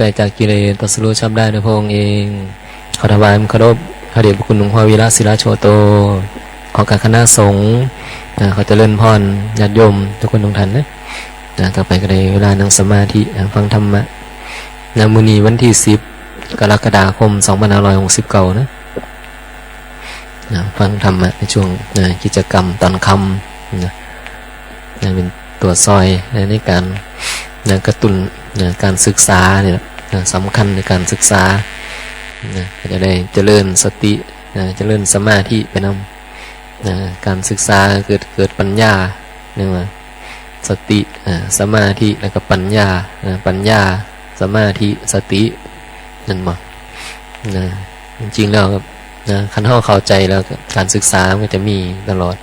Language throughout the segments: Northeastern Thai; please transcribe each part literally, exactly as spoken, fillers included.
ไกลจากกิเลส ตรัสรู้ชอบได้ด้วยพระองค์เอง ขอถวายความเคารพพระเดชพระคุณหลวงพ่อวีระศิลาโชโต ขอการคณะสงฆ์ อ่า ขอเจริญพรญาติโยมทุกคนทุกท่านนะ อ่า ต่อไปก็ได้เวลานั่งสมาธิ อ่า ฟังธรรมะ นะ มื้อนี้วันที่สิบ กรกฎาคม สองพันห้าร้อยหกสิบเก้านะ นะ ฟังธรรมะในช่วง นะ กิจกรรมตอนค่ำนะ นะ เป็นตัวซอย นะ ในการ นะ กระตุ้น นะ การศึกษาเนี่ยนะ สำคัญในการศึกษา นะ ก็จะได้เจริญสติ นะ เจริญสมาธิไปนำ นะ การศึกษาเกิด เกิดปัญญา เรียกว่า สติ อ่า สมาธิ แล้วก็ปัญญา อ่า ปัญญา สมาธิ สติ นั่นบ่ นะ จริงๆแล้ว นะ คันเฮาเข้าใจแล้ว การศึกษามันก็จะมีตลอด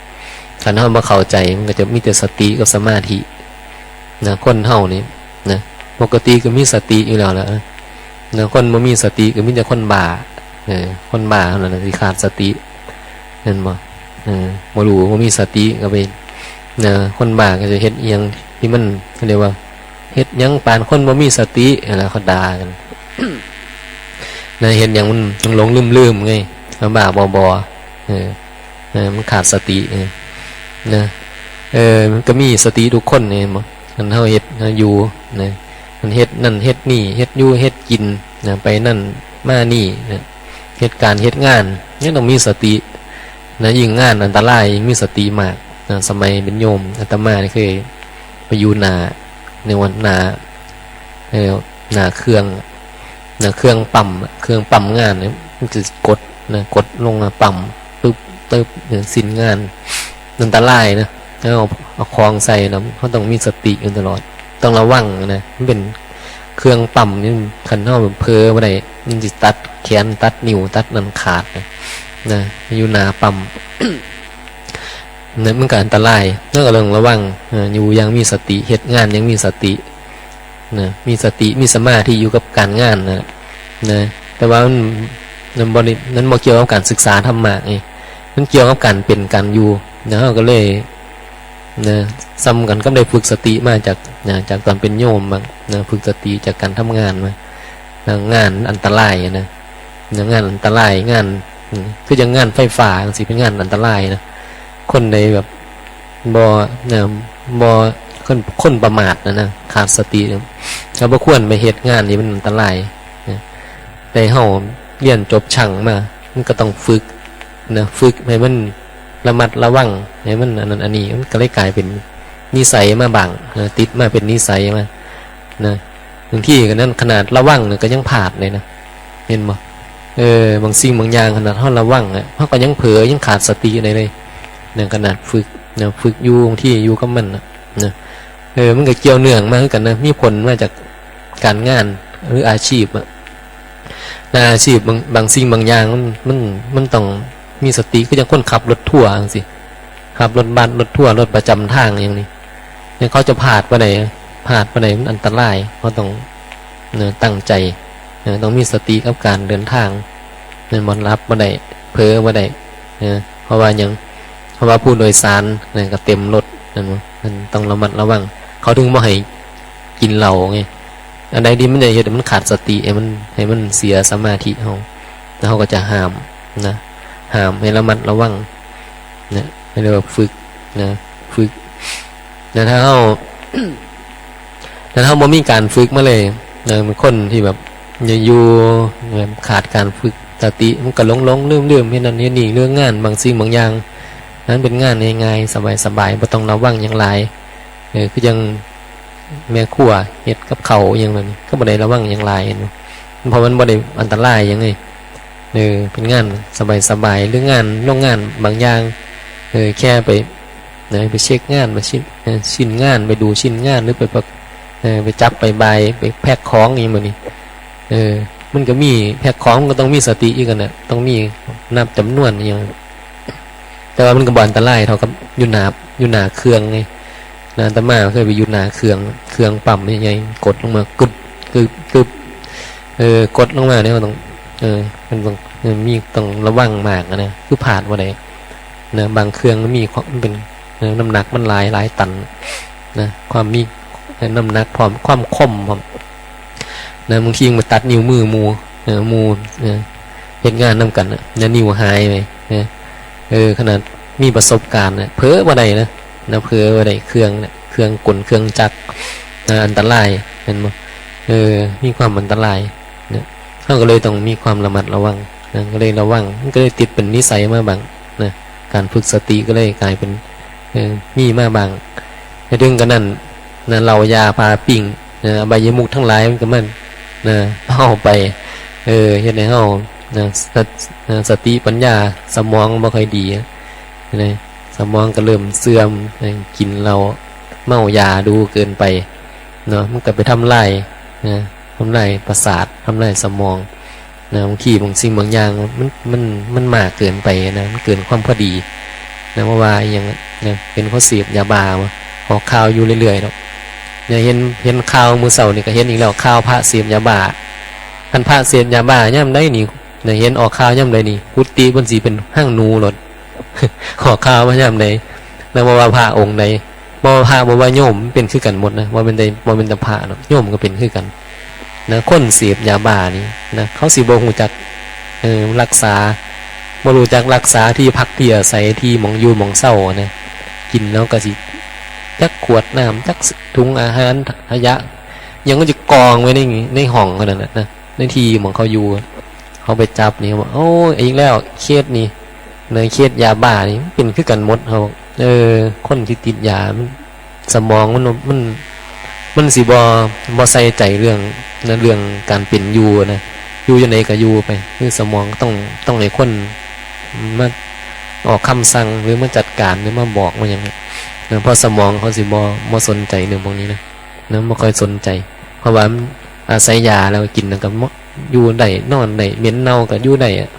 คันเฮาบ่เข้าใจ มันก็จะมีแต่สติกับสมาธิ นะ คนเฮานี่ นะ ปกติก็มีสติอยู่แล้วล่ะ นะ คนบ่มีสติก็มีแต่คนบ้า เออ คนบ้าเท่านั้นน่ะที่ขาดสติ แม่นบ่ เออ บ่รู้ บ่มีสติก็ไป นะ คนบ้าก็จะเฮ็ดอิหยังที่มัน เขาเรียกว่า เฮ็ดหยังปานคนบ่มีสติ นั่นล่ะเขาด่ากัน นะ เฮ็ดหยังมันหลงๆลืมๆไง บ้าๆ เออ เออ มันขาดสติ เออ นะ เออ มันก็มีสติทุกคนนี่ แม่นบ่ คันเฮาเฮ็ด เฮาอยู่ นะ มันเฮ็ดนั่นเฮ็ดนี่ เฮ็ดอยู่เฮ็ดกิน นะ ไปนั่นมานี่ นะ เฮ็ดการเฮ็ดงาน ยังต้องมีสติ นะ ยิ่งงานอันตราย ยิ่งมีสติมาก นะ สมัยเป็นโยม อาตมานี่เคยไปอยู่หน้า ในวันหน้า เอ่อ หน้าเครื่อง หน้าเครื่องปั๊ม เครื่องปั๊มงานเนี่ย มันจะกด นะ กดลงมาปั๊ม ตึ๊บ ตึ๊บ เนี่ย สิ้นงาน อันตรายนะ แล้วเอา เอาของใส่นะ เฮาต้องมีสติอยู่ตลอด ต้องระวังนะ มันเป็นเครื่องปั๊มนี่ คันเฮาเผลอบ่ได้ มันสิตัดแขน ตัดนิ้ว ตัดนั่นขาดนะ นะ อยู่หน้าปั๊ม นะ มันก็อันตราย เฮาก็ต้องระวัง เอ่อ อยู่อย่างมีสติ เฮ็ดงานอย่างมีสติ นะ มีสติ มีสมาธิอยู่กับการงานนะ นะ แต่ว่ามัน มันบ่ได้ มันบ่เกี่ยวกับการศึกษาธรรมะไง มันเกี่ยวกับการเป็นการอยู่ นะ เฮาก็เลย นะ ส่ำกันกับได้ฝึกสติมาจาก นะ จากตอนเป็นโยมบ้าง นะ ฝึกสติจากการทำงานมา นะ งานอันตรายนะ นะ งานอันตราย งาน อืม คือจั่งงานไฟฟ้าจั่งซี้ เป็นงานอันตรายนะ คนใดแบบ บ่ นะ บ่ คน คนประมาทนะ นะ ขาดสตินะ ก็บ่ควรไปเฮ็ดงานที่มันอันตรายนะ แต่เฮาเรียนจบช่างมา มันก็ต้องฝึกนะ ฝึกให้มันระมัดระวัง ให้มันอันนั้นอันนี้ มันก็เลยกลายเป็นนิสัยมาบ้างนะ ติดมาเป็นนิสัยมานะ บางทีก็นั้น ขนาดระวังเนี่ยก็ยังพลาดเลยนะ เห็นบ่ เออ บางสิ่งบางอย่างขนาดเฮาระวังอะ เฮาก็ยังเผลอ ยังขาดสติได้เลย นะ ขนาดฝึก นะ ฝึกอยู่ บางทีอยู่กับมันน่ะ นะ เออ มันก็เกี่ยวเนื่องมาคือกันนะ มีผลมาจากการงาน หรืออาชีพอะ นะ อาชีพบาง บางสิ่งบางอย่างมัน มัน มันต้องมีสติ คือจั่งคนขับรถทัวร์จั่งซี้ ขับรถบัส รถทัวร์ รถประจำทางอย่างนี้ เนี่ย เขาจะพลาดไปไหน พลาดไปไหน มันอันตราย เขาต้อง เนอะ ตั้งใจ เนอะ ต้องมีสติกับการเดินทาง แม่นบ่ หลับบ่ได้ เผลอบ่ได้ เนอะ เพราะว่าหยัง เพราะว่าผู้โดยสาร เนอะ ก็เต็มรถ แม่นบ่ มันต้องระมัดระวัง เขาถึงบ่ให้กินเหล้าไง อันใดที่มันจะเฮ็ดให้มันขาดสติ ให้มัน ให้มันเสียสมาธิเฮา แล้วเฮาก็จะห้าม นะ ห้ามให้ระมัดระวัง นะ ให้เรียกว่าฝึก นะ ฝึก นะ ถ้าเฮา ถ้าเฮาบ่มีการฝึกมาเลย นะ เป็นคนที่แบบ อยู่ๆ แบบขาดการฝึกสติ มันก็หลงๆลืมๆ เฮ็ดนั่นเฮ็ดนี่ เรื่องงานบางสิ่งบางอย่าง นั้นเป็นงานง่ายๆ สบายๆ บ่ต้องระวังหยังหลาย เออ คือจั่งแม่ครัวเฮ็ดกับข้าวอิหยังนั่น ก็บ่ได้ระวังหยังหลาย เห็นบ่ เพราะมันบ่ได้อันตรายหยังไง เออ เป็นงานสบายๆ หรืองานโรงงานบางอย่าง เออ แค่ไป นะ ไปเช็คงาน ไปชิ้น เอ่อ ชิ้นงาน ไปดูชิ้นงาน หรือไปประ- เอ่อ ไปจับไปบาย ไปแพ็คของอิหยังแบบนี้ เออ มันก็มี แพ็คของมันก็ต้องมีสติอีกกันน่ะ ต้องมีนับจำนวนอิหยัง แต่ว่ามันก็บ่อันตรายเท่ากับอยู่หน้า อยู่หน้าเครื่องไง นะ อาตมาเคยไปอยู่หน้าเครื่อง เครื่องปั๊มใหญ่ๆ กดลงมา กึบ กึบ กึบ เออ กดลงมาเนี่ยมันต้อง เออ มันต้อง เออ มีต้องระวังมากอะนะ คือพลาดบ่ได้ นะ บางเครื่องมันมีความ มันเป็น เอ่อ น้ำหนักมันหลาย หลายตัน นะ ความมี น้ำหนักพร้อม ความคมพร้อม นะ บางทีมันตัดนิ้วมือหมู่ เออ หมู่ เออ เฮ็ดงานนำกันน่ะ นะ นิ้วหายไป นะ เออ ขนาดมีประสบการณ์น่ะ เผลอบ่ได้นะ นะ เผลอบ่ได้ เครื่องน่ะ เครื่องกล เครื่องจักร นะ อันตราย แม่นบ่ เออ มีความอันตราย นะ เราก็เลยต้องมีความระมัดระวัง นะ ก็เลยระวัง มันก็เลยติดเป็นนิสัยมาบ้าง นะ การฝึกสติก็เลยกลายเป็น เออ มีมาบ้าง แต่ถึงกระนั้น นะ เหล้า ยา ผ้าปิ้ง นะ อบายมุขทั้งหลายมันก็มัน นะ เอาไป เออ เฮ็ดให้เรา นะ ส- นะ สติปัญญา สมองบ่ค่อยดี นะ สมองก็เริ่มเสื่อม นะ กินเหล้า เมายาดูเกินไป เนาะ มันก็ไปทำลาย นะ ทำลายประสาท ทำลายสมอง นะ บางทีบางสิ่งบางอย่างมัน มัน มันมากเกินไปนะ มันเกินความพอดี นะ เพราะว่าอหย่าง นะ เป็นเขาเสพยาบ้าบ่ ออกข่าวอยู่เรื่อยๆเนาะ เนี่ย เห็น เห็นข่าวมื้อเช้านี่ก็เห็นอีกแล้ว ข่าวพระเสพยาบ้า คันพระเสพยาบ้ายามใดนี่ นะ เห็นออกข่าวยามใดนี่ กุฏิเพิ่นสิเป็นห้างหนูโลด ออกข่าวมายามใด นะ บ่ว่าพระองค์ใด บ่ว่าพระ บ่ว่าโยม มันเป็นคือกันหมดนะ บ่แม่นแต่ บ่แม่นแต่พระเนาะ โยมก็เป็นคือกัน นะ คนเสพยาบ้านี่นะ เขาสิบ่ฮู้จัก เออ รักษา บ่รู้จักรักษาที่พักที่อาศัย ที่หม่องอยู่หม่องเซานะ กินแล้วก็สิ จักขวดน้ำ จักถุงอาหาร ขยะ หยังก็จะกองไว้ใน ในห้องเขานั่นน่ะนะ ในที่หม่องเขาอยู่ เขาไปจับนี่ เขาบอก โอ้ย อีกแล้ว เคสนี่ ในเคสยาบ้านี่ มันเป็นคือกันหมด เขาบอก เออ คนที่ติดยา มัน สมองมัน มัน มันสิบ่ บ่ใส่ใจเรื่อง นะ เรื่องการเป็นอยู่นะ อยู่จั่งใดก็อยู่ไป คือสมองต้อง ต้องให้คนมาออกคำสั่ง หรือมาจัดการ หรือมาบอก มาหยังนะ เพราะสมองเขาสิบ่ บ่สนใจเรื่องพวกนี้นะ นะ บ่ค่อยสนใจ เพราะว่ามันอาศัยยาแล้วกินแล้วก็ม- อยู่ได้ นอนได้ เหม็นเน่าก็อยู่ได้อะ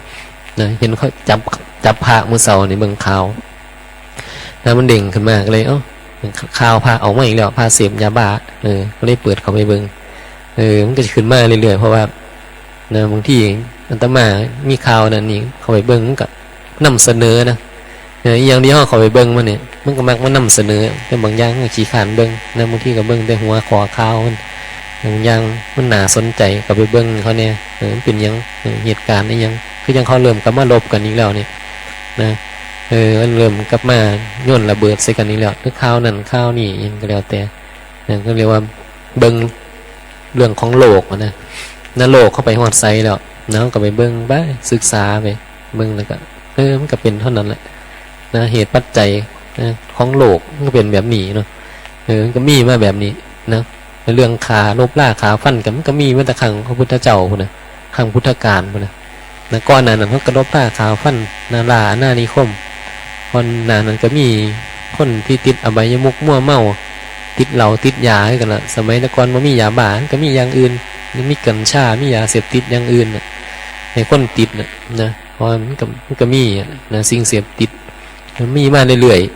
นะ เห็นเขาจับ จับพระมื้อเช้านี่เบิ่งข่าว นะ มันเด้งขึ้นมาก็เลย เอ้า ข่าวพระออกมาอีกแล้ว พระเสพยาบ้า เออ ก็เลยเปิดเข้าไปเบิ่ง เออ มันก็สิขึ้นมาเรื่อยๆ เพราะว่า นะ บางทีอาตมามีข่าวนั่นนี่ เข้าไปเบิ่งมันก็นำเสนอนะ เออ อีหยังที่เฮาเข้าไปเบิ่งมันเนี่ย มันก็มักมานำเสนอ แต่บางอย่างมันก็ขี้คร้านเบิ่งนะ บางทีก็เบิ่งแต่หัวข้อข่าวมัน บางอย่างมันน่าสนใจก็ไปเบิ่งเขาแหน่ เออ มันเป็นหยัง เออ เหตุการณ์อีหยัง คือจั่งเขาเริ่มกลับมาลบกันอีกแล้วนี่ นะ เออ มันเริ่มกลับมาโยนระเบิดใส่กันอีกแล้ว คือข่าวนั่นข่าวนี่อิหยังก็แล้วแต่ นะ ก็เรียกว่าเบิ่งเรื่องของโลกอะนะ นะ โลกเข้าไปฮอดไสแล้ว นะ ก็ไปเบิ่งไป ศึกษาไป เบิ่งแล้วก็ เออ มันก็เป็นเท่านั้นแหละ นะ เหตุปัจจัย นะ ของโลกมันก็เป็นแบบนี้เนาะ เออ มันก็มีมาแบบนี้นะ เรื่องฆ่า ลบล้าง ฆ่าฟันกัน มันก็มีมาแต่ครั้งพระพุทธเจ้าพู้นนะ ครั้งพุทธกาลพู้นนะ นะ ก่อนหน้านั้นเขาก็ลบล้าง ฆ่าฟัน นะ ล่าอาณานิคม ก่อนหน้านั้นก็มีคนที่ติดอบายมุข มัวเมา ติดเหล้า ติดยาคือกันละ สมัยแต่ก่อนบ่มียาบ้า มันก็มีอย่างอื่น มีกัญชา มียาเสพติดอย่างอื่นน่ะ ให้คนติดน่ะ นะ เพราะว่ามันก็ มันก็มีอะนะ สิ่งเสพติด มันมีมาเรื่อยๆ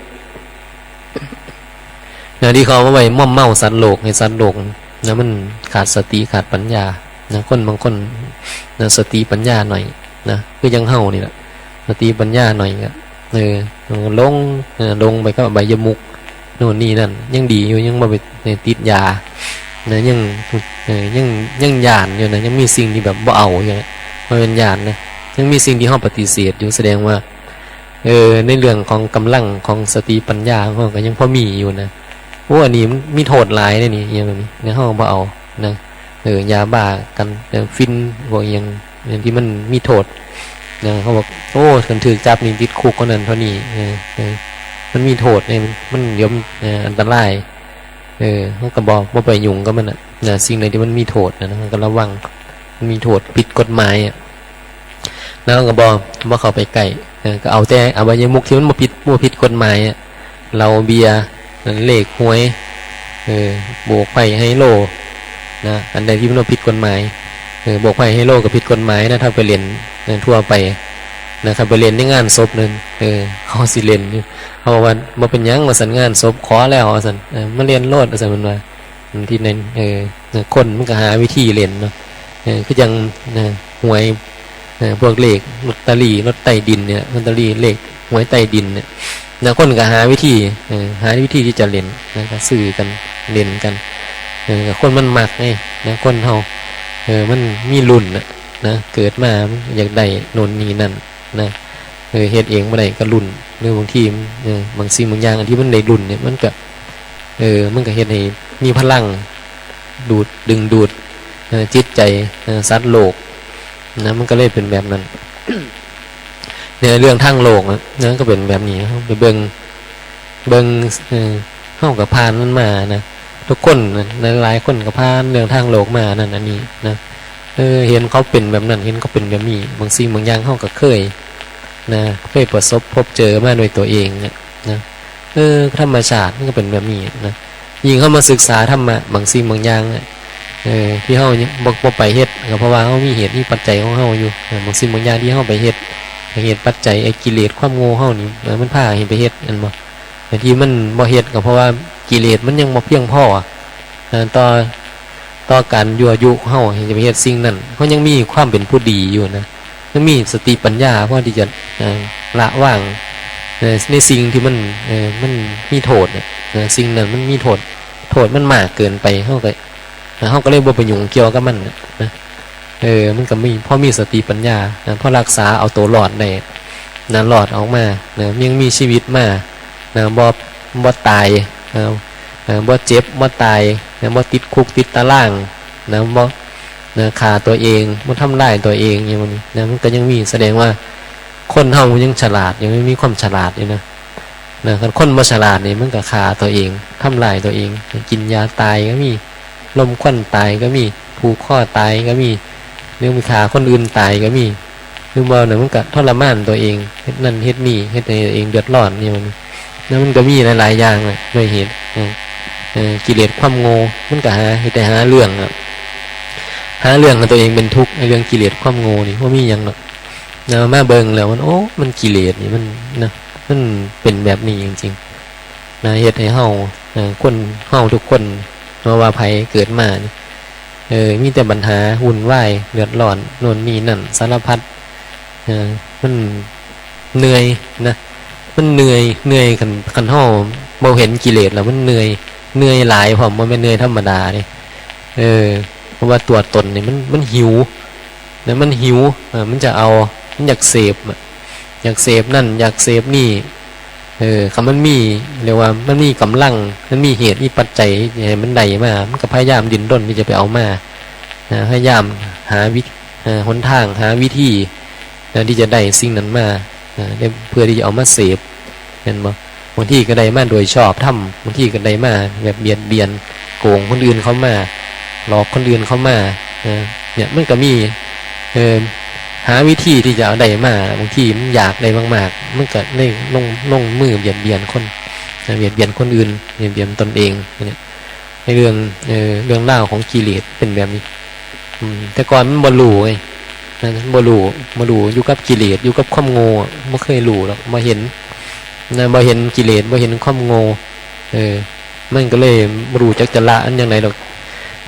นะ ที่เขาเอาไว้มอมเมาสัตว์โลก ให้สัตว์โลกนะ มันขาดสติ ขาดปัญญา นะ คนบางคน นะ สติปัญญาหน่อย นะ คือจั่งเฮานี่แหละ สติปัญญาหน่อยก็ เออ หลง เออ หลงไปกับอบายมุข โน่นนี่นั่น ยังดีอยู่ ยังบ่ไป เออ ติดยา นะ ยัง เออ ยัง ยังย้านอยู่นะ ยังมีสิ่งที่แบบบ่เอาอยู่นะ บ่แม่นย้านนะ ยังมีสิ่งที่เฮาปฏิเสธอยู่ แสดงว่า เออ ในเรื่องของกำลังของสติปัญญาของเฮาก็ยังพอมีอยู่นะ โอ้ อันนี้มันมีโทษหลายเด้นี่ อย่างนี้นะ เฮาบ่เอานะ เออ ยาบ้า กัน เออ ฝิ่น พวกอิหยัง อย่างที่มันมีโทษนะ เขาบอก โอ้ คันถูกจับนี่ติดคุกเท่านั้นเท่านี้ เออ เออ มันมีโทษเนี่ย มัน มันเดี๋ยวมัน เออ อันตราย เออ เฮาก็บ่ บ่ไปยุ่งกับมันน่ะ นะ สิ่งใดที่มันมีโทษนะ เฮาก็ระวัง มันมีโทษผิดกฎหมายอะ แล้วก็บ่ บ่เข้าไปใกล้ เออ ก็เอาแต่อบายมุขที่มันบ่ผิด บ่ผิดกฎหมายอะ เหล้า เบียร์ เลขหวย เออ โบกไพ่ไฮโล นะ อันใดที่มันบ่ผิดกฎหมาย เออ โบกไพ่ไฮโลก็ผิดกฎหมายนะ ถ้าไปเล่น นะ ทั่วไป นะ ถ้าไปเล่นในงานศพนั่น เออ เขาสิเล่นอยู่ เขาบอกว่า "บ่เป็นหยัง" ว่าซั่น "งานศพขอแล้ว" ว่าซั่น เออ "มาเล่นโลด" ว่าซั่น เพิ่นว่า ที่นั่น เออ คนมันก็หาวิธีเล่นเนาะ เออ คือจั่ง เออ หวย เออ พวกเลขลอตเตอรี่ ลอตใต้ดินเนี่ย ลอตเตอรี่เลขหวยใต้ดินเนี่ย นะ คนก็หาวิธี เออ หาวิธีที่จะเล่น นะ ก็ซื้อกัน เล่นกัน เออ ก็คนมันมักไง นะ คนเฮา เออ มันมีลุ้นน่ะนะ เกิดมามันอยากได้โน่นนี่นั่นนะ เออ เฮ็ดเองบ่ได้ก็ลุ้น หรือบางทีมัน เออ บางสิ่งบางอย่างอันที่มันได้ลุ้นเนี่ย มันก็ เออ มันก็เฮ็ดให้มีพลังดูด ดึงดูด เออ จิตใจ เออ สัตว์โลกนะ มันก็เลยเป็นแบบนั้น เนี่ย เรื่องทางโลกนะ นะ ก็เป็นแบบนี้ เฮาไปเบิ่ง เบิ่ง เออ เฮาก็ผ่านมันมานะ ทุกคนนะ หลายๆคนก็ผ่านเรื่องทางโลกมานั่นอันนี้นะ เออ เห็นเขาเป็นแบบนั้น เห็นเขาเป็นแบบนี้ บางสิ่งบางอย่างเฮาก็เคยนะ เคยประสบพบเจอมาด้วยตัวเองเนี่ยนะ เออ ธรรมชาติมันก็เป็นแบบนี้นะ ยิ่งเฮามาศึกษาธรรมะ บางสิ่งบางอย่างเนี่ย เออ ที่เฮายังบ่ บ่ไปเฮ็ด ก็เพราะว่าเฮามีเหตุมีปัจจัยของเฮาอยู่ เออ บางสิ่งบางอย่างที่เฮาไปเฮ็ด เหตุปัจจัย ไอ้กิเลสความโง่เฮานี่ เออ มันพาให้ไปเฮ็ด แม่นบ่ แต่ที่มันบ่เฮ็ดก็เพราะว่ากิเลสมันยังบ่เพียงพอ เอ่อ ต่อ ต่อการยั่วยุเฮาให้ไปเฮ็ดสิ่งนั้น เฮายังมีความเป็นผู้ดีอยู่นะ ยังมีสติปัญญาพอที่จะ เอ่อ ละวาง เอ่อ ในสิ่งที่มัน เอ่อ มันมีโทษน่ะ เอ่อ สิ่งนั้นมันมีโทษ โทษมันมากเกินไป เฮาก็ เฮาก็เลยบ่ไปยุ่งเกี่ยวกับมันน่ะนะ เออ มันก็มี พอมีสติปัญญานะ พอรักษาเอาตัวรอดได้นะ รอดออกมานะ ยังมีชีวิตมานะ บ่ บ่ตายนะ เอ่อ บ่เจ็บ บ่ตายนะ บ่ติดคุกติดตารางนะ บ่นะ ฆ่าตัวเอง บ่ทำร้ายตัวเอง อย่างนี้นะ มันก็ยังมี แสดงว่าคนเฮามันยังฉลาด ยังมีความฉลาดอยู่นะ นะ คันคนบ่ฉลาดนี่มันก็ฆ่าตัวเอง ทำร้ายตัวเอง กินยาตายก็มี ลมควันตายก็มี ผูกคอตายก็มี หรือไปฆ่าคนอื่นตายก็มี หรือบ่เนี่ยมันก็ทรมานตัวเอง เฮ็ดนั่นเฮ็ดนี่ เฮ็ดให้ตัวเองเดือดร้อนนี่มัน แล้วมันก็มีหลายๆอย่างอะ ด้วยเหตุ เออ เออ กิเลสความโง่ มันก็หา เฮ็ดแต่หาเรื่องอะ หาเรื่องให้ตัวเองเป็นทุกข์ ไอ้เรื่องกิเลสความโง่นี่ บ่มีหยังหรอก นะ มาเบิ่งแล้วมัน โอ้ มันกิเลสนี่มันนะ มันเป็นแบบนี้จริงๆ นะ เฮ็ดให้เฮา เอ่อ คนเฮาทุกคน บ่ว่าไผเกิดมานี่ เออ มีแต่ปัญหาวุ่นวาย เดือดร้อน โน่นนี่นั่น สารพัด เออ มันเหนื่อยนะ มันเหนื่อย เหนื่อย คัน คันเฮาบ่เห็นกิเลสแล้วมันเหนื่อย เหนื่อยหลายพร้อม บ่แม่นเหนื่อยธรรมดาเด้ เออ เพราะว่าตัวตนนี่มัน มันหิว นะ มันหิว เออ มันจะเอา มันอยากเสพอะ อยากเสพนั่น อยากเสพนี่ เออ คันมันมี เรียกว่ามันมีกำลัง มันมีเหตุ มีปัจจัยให้มันได้มา มันก็พยายามดิ้นรนที่จะไปเอามา นะ พยายามหาวิ เอ่อ หนทาง หาวิธี นะ ที่จะได้สิ่งนั้นมา นะ ได้ เพื่อที่จะเอามาเสพ แม่นบ่ บางทีก็ได้มาโดยชอบธรรม บางทีก็ได้มาแบบเบียดเบียน โกงคนอื่นเขามา หลอกคนอื่นเขามา นะ เนี่ย มันก็มี เอ่อ หาวิธีที่จะเอาได้มา บางทีมันอยากได้มากๆ มันก็เลยลง ลงมือเบียดเบียนคน นะ เบียดเบียนคนอื่น เบียดเบียนตนเอง เนี่ย ในเรื่อง เอ่อ เรื่องราวของกิเลสเป็นแบบนี้ อืม แต่ก่อนมันบ่รู้ไง นะ บ่รู้ บ่รู้ อยู่กับกิเลส อยู่กับความโง่ บ่เคยรู้หรอก บ่เห็น นะ บ่เห็นกิเลส บ่เห็นความโง่ เออ มันก็เลยบ่รู้จักจะละอันจั่งใดดอก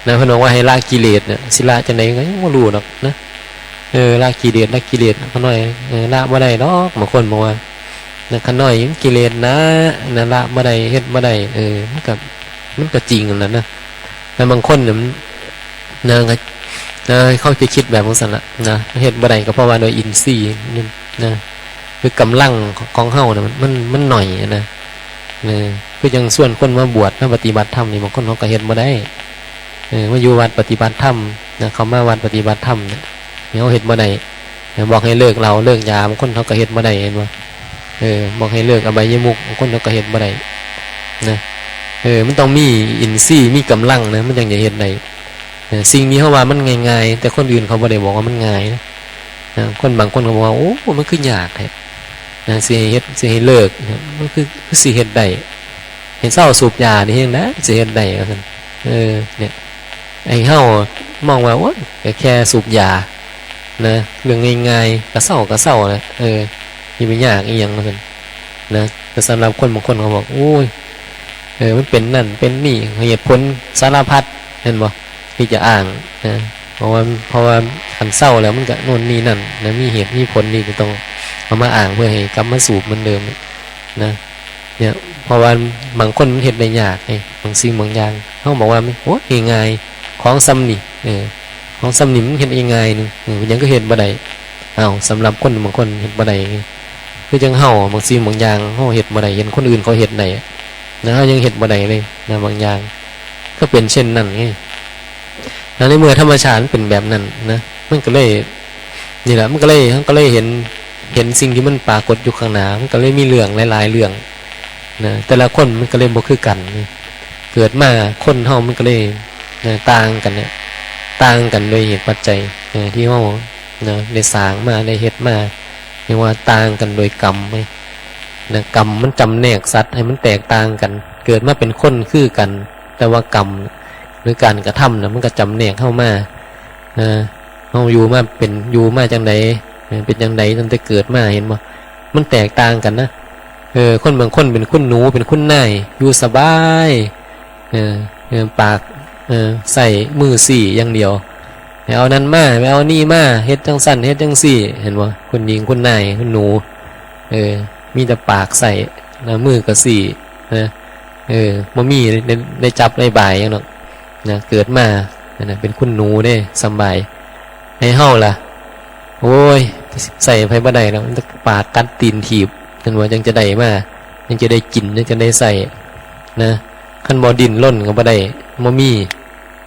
นะ เพิ่นบอกว่าให้ละกิเลสเนี่ย สิละจั่งใดก็ยังบ่รู้ดอกนะ เออ ละกิเลส ละกิเลส ข้าน้อย เออ ละบ่ได้ดอก บางคนบอกว่า นะ ข้าน้อยยังกิเลสหนา นะ ละบ่ได้ เฮ็ดบ่ได้ เออ มันก็ มันก็จริงนั่นแหละนะ แต่บางคนเนี่ยมัน นะ นะ เขาจะคิดแบบจั่งซั้นละ นะ เฮ็ดบ่ได้ก็เพราะว่าโดยอินทรีย์นั่นนะ คือกำลังของเฮาน่ะมัน มัน มันหน่อยนะ เออ คือจั่งชวนคนมาบวช มาปฏิบัติธรรมนี่ บางคนเขาก็เฮ็ดบ่ได้ เออ มาอยู่วัดปฏิบัติธรรมนะ เขามาวัดปฏิบัติธรรมเนี่ย เขาเฮ็ดบ่ได้ นะ บอกให้เลิกเหล้าเลิกยา บางคนเขาก็เฮ็ดบ่ได้ เห็นบ่ เออ บอกให้เลิกอบายมุข บางคนเขาก็เฮ็ดบ่ได้ นะ เออ มันต้องมีอินทรีย์ มีกำลังนะ มันจั่งจะเฮ็ดได้ เออ สิ่งนี้เฮาว่ามันง่ายๆ แต่คนอื่นเขาบ่ได้บอกว่ามันง่ายนะ นะ คนบางคนเขาบอกว่า โอ้ มันคือยากแท้ นะ สิให้เฮ็ด สิให้เลิก นะ มันคือ คือสิเฮ็ดได้ ให้เซาสูบยานี่เฮ็ดได้ สิเฮ็ดได้ ว่าซั่น เออ เนี่ย ไอ้เฮามองว่า โอ๊ย ก็แค่สูบยา นะ เรื่องง่ายๆ ก็เซา ก็เซาแหละ เออ อย่าไปยากอีหยัง ว่าซั่น นะ แต่สำหรับคนบางคนเขาบอก โอ้ย เออ มันเป็นนั่น เป็นนี่ เหตุผลสารพัด เห็นบ่ ที่จะอ้าง นะ เพราะว่า เพราะว่าคันเซาแล้วมันก็โน่นนี่นั่น นะ มีเหตุมีผลที่จะต้องเอามาอ้างเพื่อให้กลับมาสูบเหมือนเดิม นะ เนี่ย เพราะว่าบางคนมันเฮ็ดได้ยากไง บางสิ่งบางอย่าง เฮาบอกว่ามัน โอ้ย ง่ายๆ ของส่ำนี่ เออ ของส่ำนี่มันเฮ็ดง่ายๆหนึ่ง เออ เป็นหยังคือเฮ็ดบ่ได้ อ้าว สำหรับคนบางคนเฮ็ดบ่ได้ คือจั่งเฮา บางสิ่งบางอย่างเฮาเฮ็ดบ่ได้ เห็นคนอื่นเขาเฮ็ดได้ นะ เฮายังเฮ็ดบ่ได้เลยนะ บางอย่าง ก็เป็นเช่นนั้นไง แล้วในเมื่อธรรมชาติมันเป็นแบบนั้นนะ มันก็เลย นี่แหละ มันก็เลย มันก็เลยเห็น เห็นสิ่งที่มันปรากฏอยู่ข้างหน้า มันก็เลยมีเรื่องหลายๆเรื่องนะ แต่ละคนมันก็เลยบ่คือกันนะ เกิดมาคนเฮามันก็เลยนะ ต่างกันเนี่ย ต่างกันโดยเหตุปัจจัยนะ ที่เฮานะ ได้สร้างมา ได้เฮ็ดมา เรียกว่าต่างกันโดยกรรมไงนะ กรรมมันจำแนกสัตว์ให้มันแตกต่างกัน เกิดมาเป็นคนคือกัน แต่ว่ากรรม หรือการกระทำนะ มันก็จำแนกเฮามา นะ เฮาอยู่มาเป็น อยู่มาจั่งใด เออ เป็นจั่งใดตั้งแต่เกิดมา เห็นบ่ มันแตกต่างกันนะ เออ คนบางคนเป็นคุณหนู เป็นคุณนาย อยู่สบาย เออ เออ ปาก เออ ใส่มือซี้อย่างเดียว ไปเอานั้นมา ไปเอานี่มา เฮ็ดจั่งซั้น เฮ็ดจั่งซี้ เห็นบ่ คุณหญิง คุณนาย คุณหนู เออ มีแต่ปากใส่ นะ มือก็ซี้ นะ เออ บ่มีได้ ได้ ได้จับได้บายหยังดอก นะ เกิดมา นะ เป็นคุณหนูเด้ สำบาย ให้เฮาล่ะ โอ้ย ใส่ไผบ่ได้ดอก มีแต่ปากกัดตีนถีบ นั่นว่าจั่งจะได้มา จั่งจะได้กิน จั่งจะได้ใส่ นะ คันบ่ดิ้นรนก็บ่ได้ บ่มี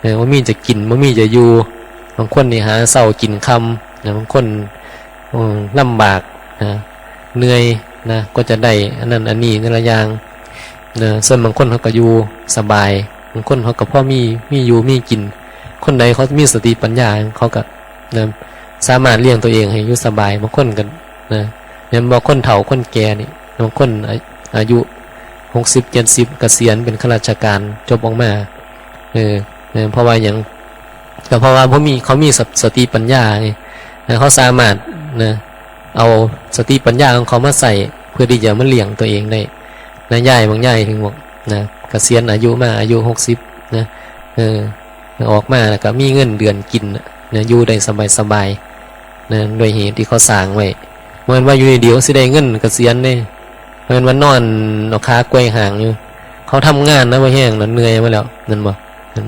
เออ บ่มีจะกิน บ่มีจะอยู่ บางคนนี่หาเช้ากินค่ำ นะ บางคน อืม ลำบาก นะ เหนื่อย นะ ก็จะได้อันนั้นอันนี้แต่ละอย่าง นะ ส่วนบางคนเขาก็อยู่สบาย บางคนเขาก็พอมี มีอยู่มีกิน คนใดเขามีสติปัญญา เขาก็ นะ สามารถเลี้ยงตัวเองให้อยู่สบาย บางคนก็ นะ แม่นบ่ คนเฒ่าคนแก่นี่ บางคนอา- อายุ หกสิบ เจ็ดสิบ เกษียณเป็นข้าราชการ จบออกมา เออ เออ เพราะว่าหยัง ก็เพราะว่าบ่มี เขามีส- สติปัญญาไง นะ เขาสามารถ นะ เอาสติปัญญาของเขามาใช้ เพื่อที่จะมาเลี้ยงตัวเองได้ นะ ยาย บางยายถึงบอก นะ เกษียนอายุมา อายุ หกสิบ นะ เออ ออกมาแล้วก็มีเงินเดือนกินน่ะ นะ อยู่ได้สบายๆ นะ ด้วยเหตุที่เขาสร้างไว้ บ่แม่นว่าอยู่ดีๆ เขาสิได้เงินเกษียณเด้ บ่แม่นว่านอนเอาขาไกว่ห้างอยู่ เขาทำงานนะ บ่แห้งนะ เหนื่อยมาแล้ว นั่นบ่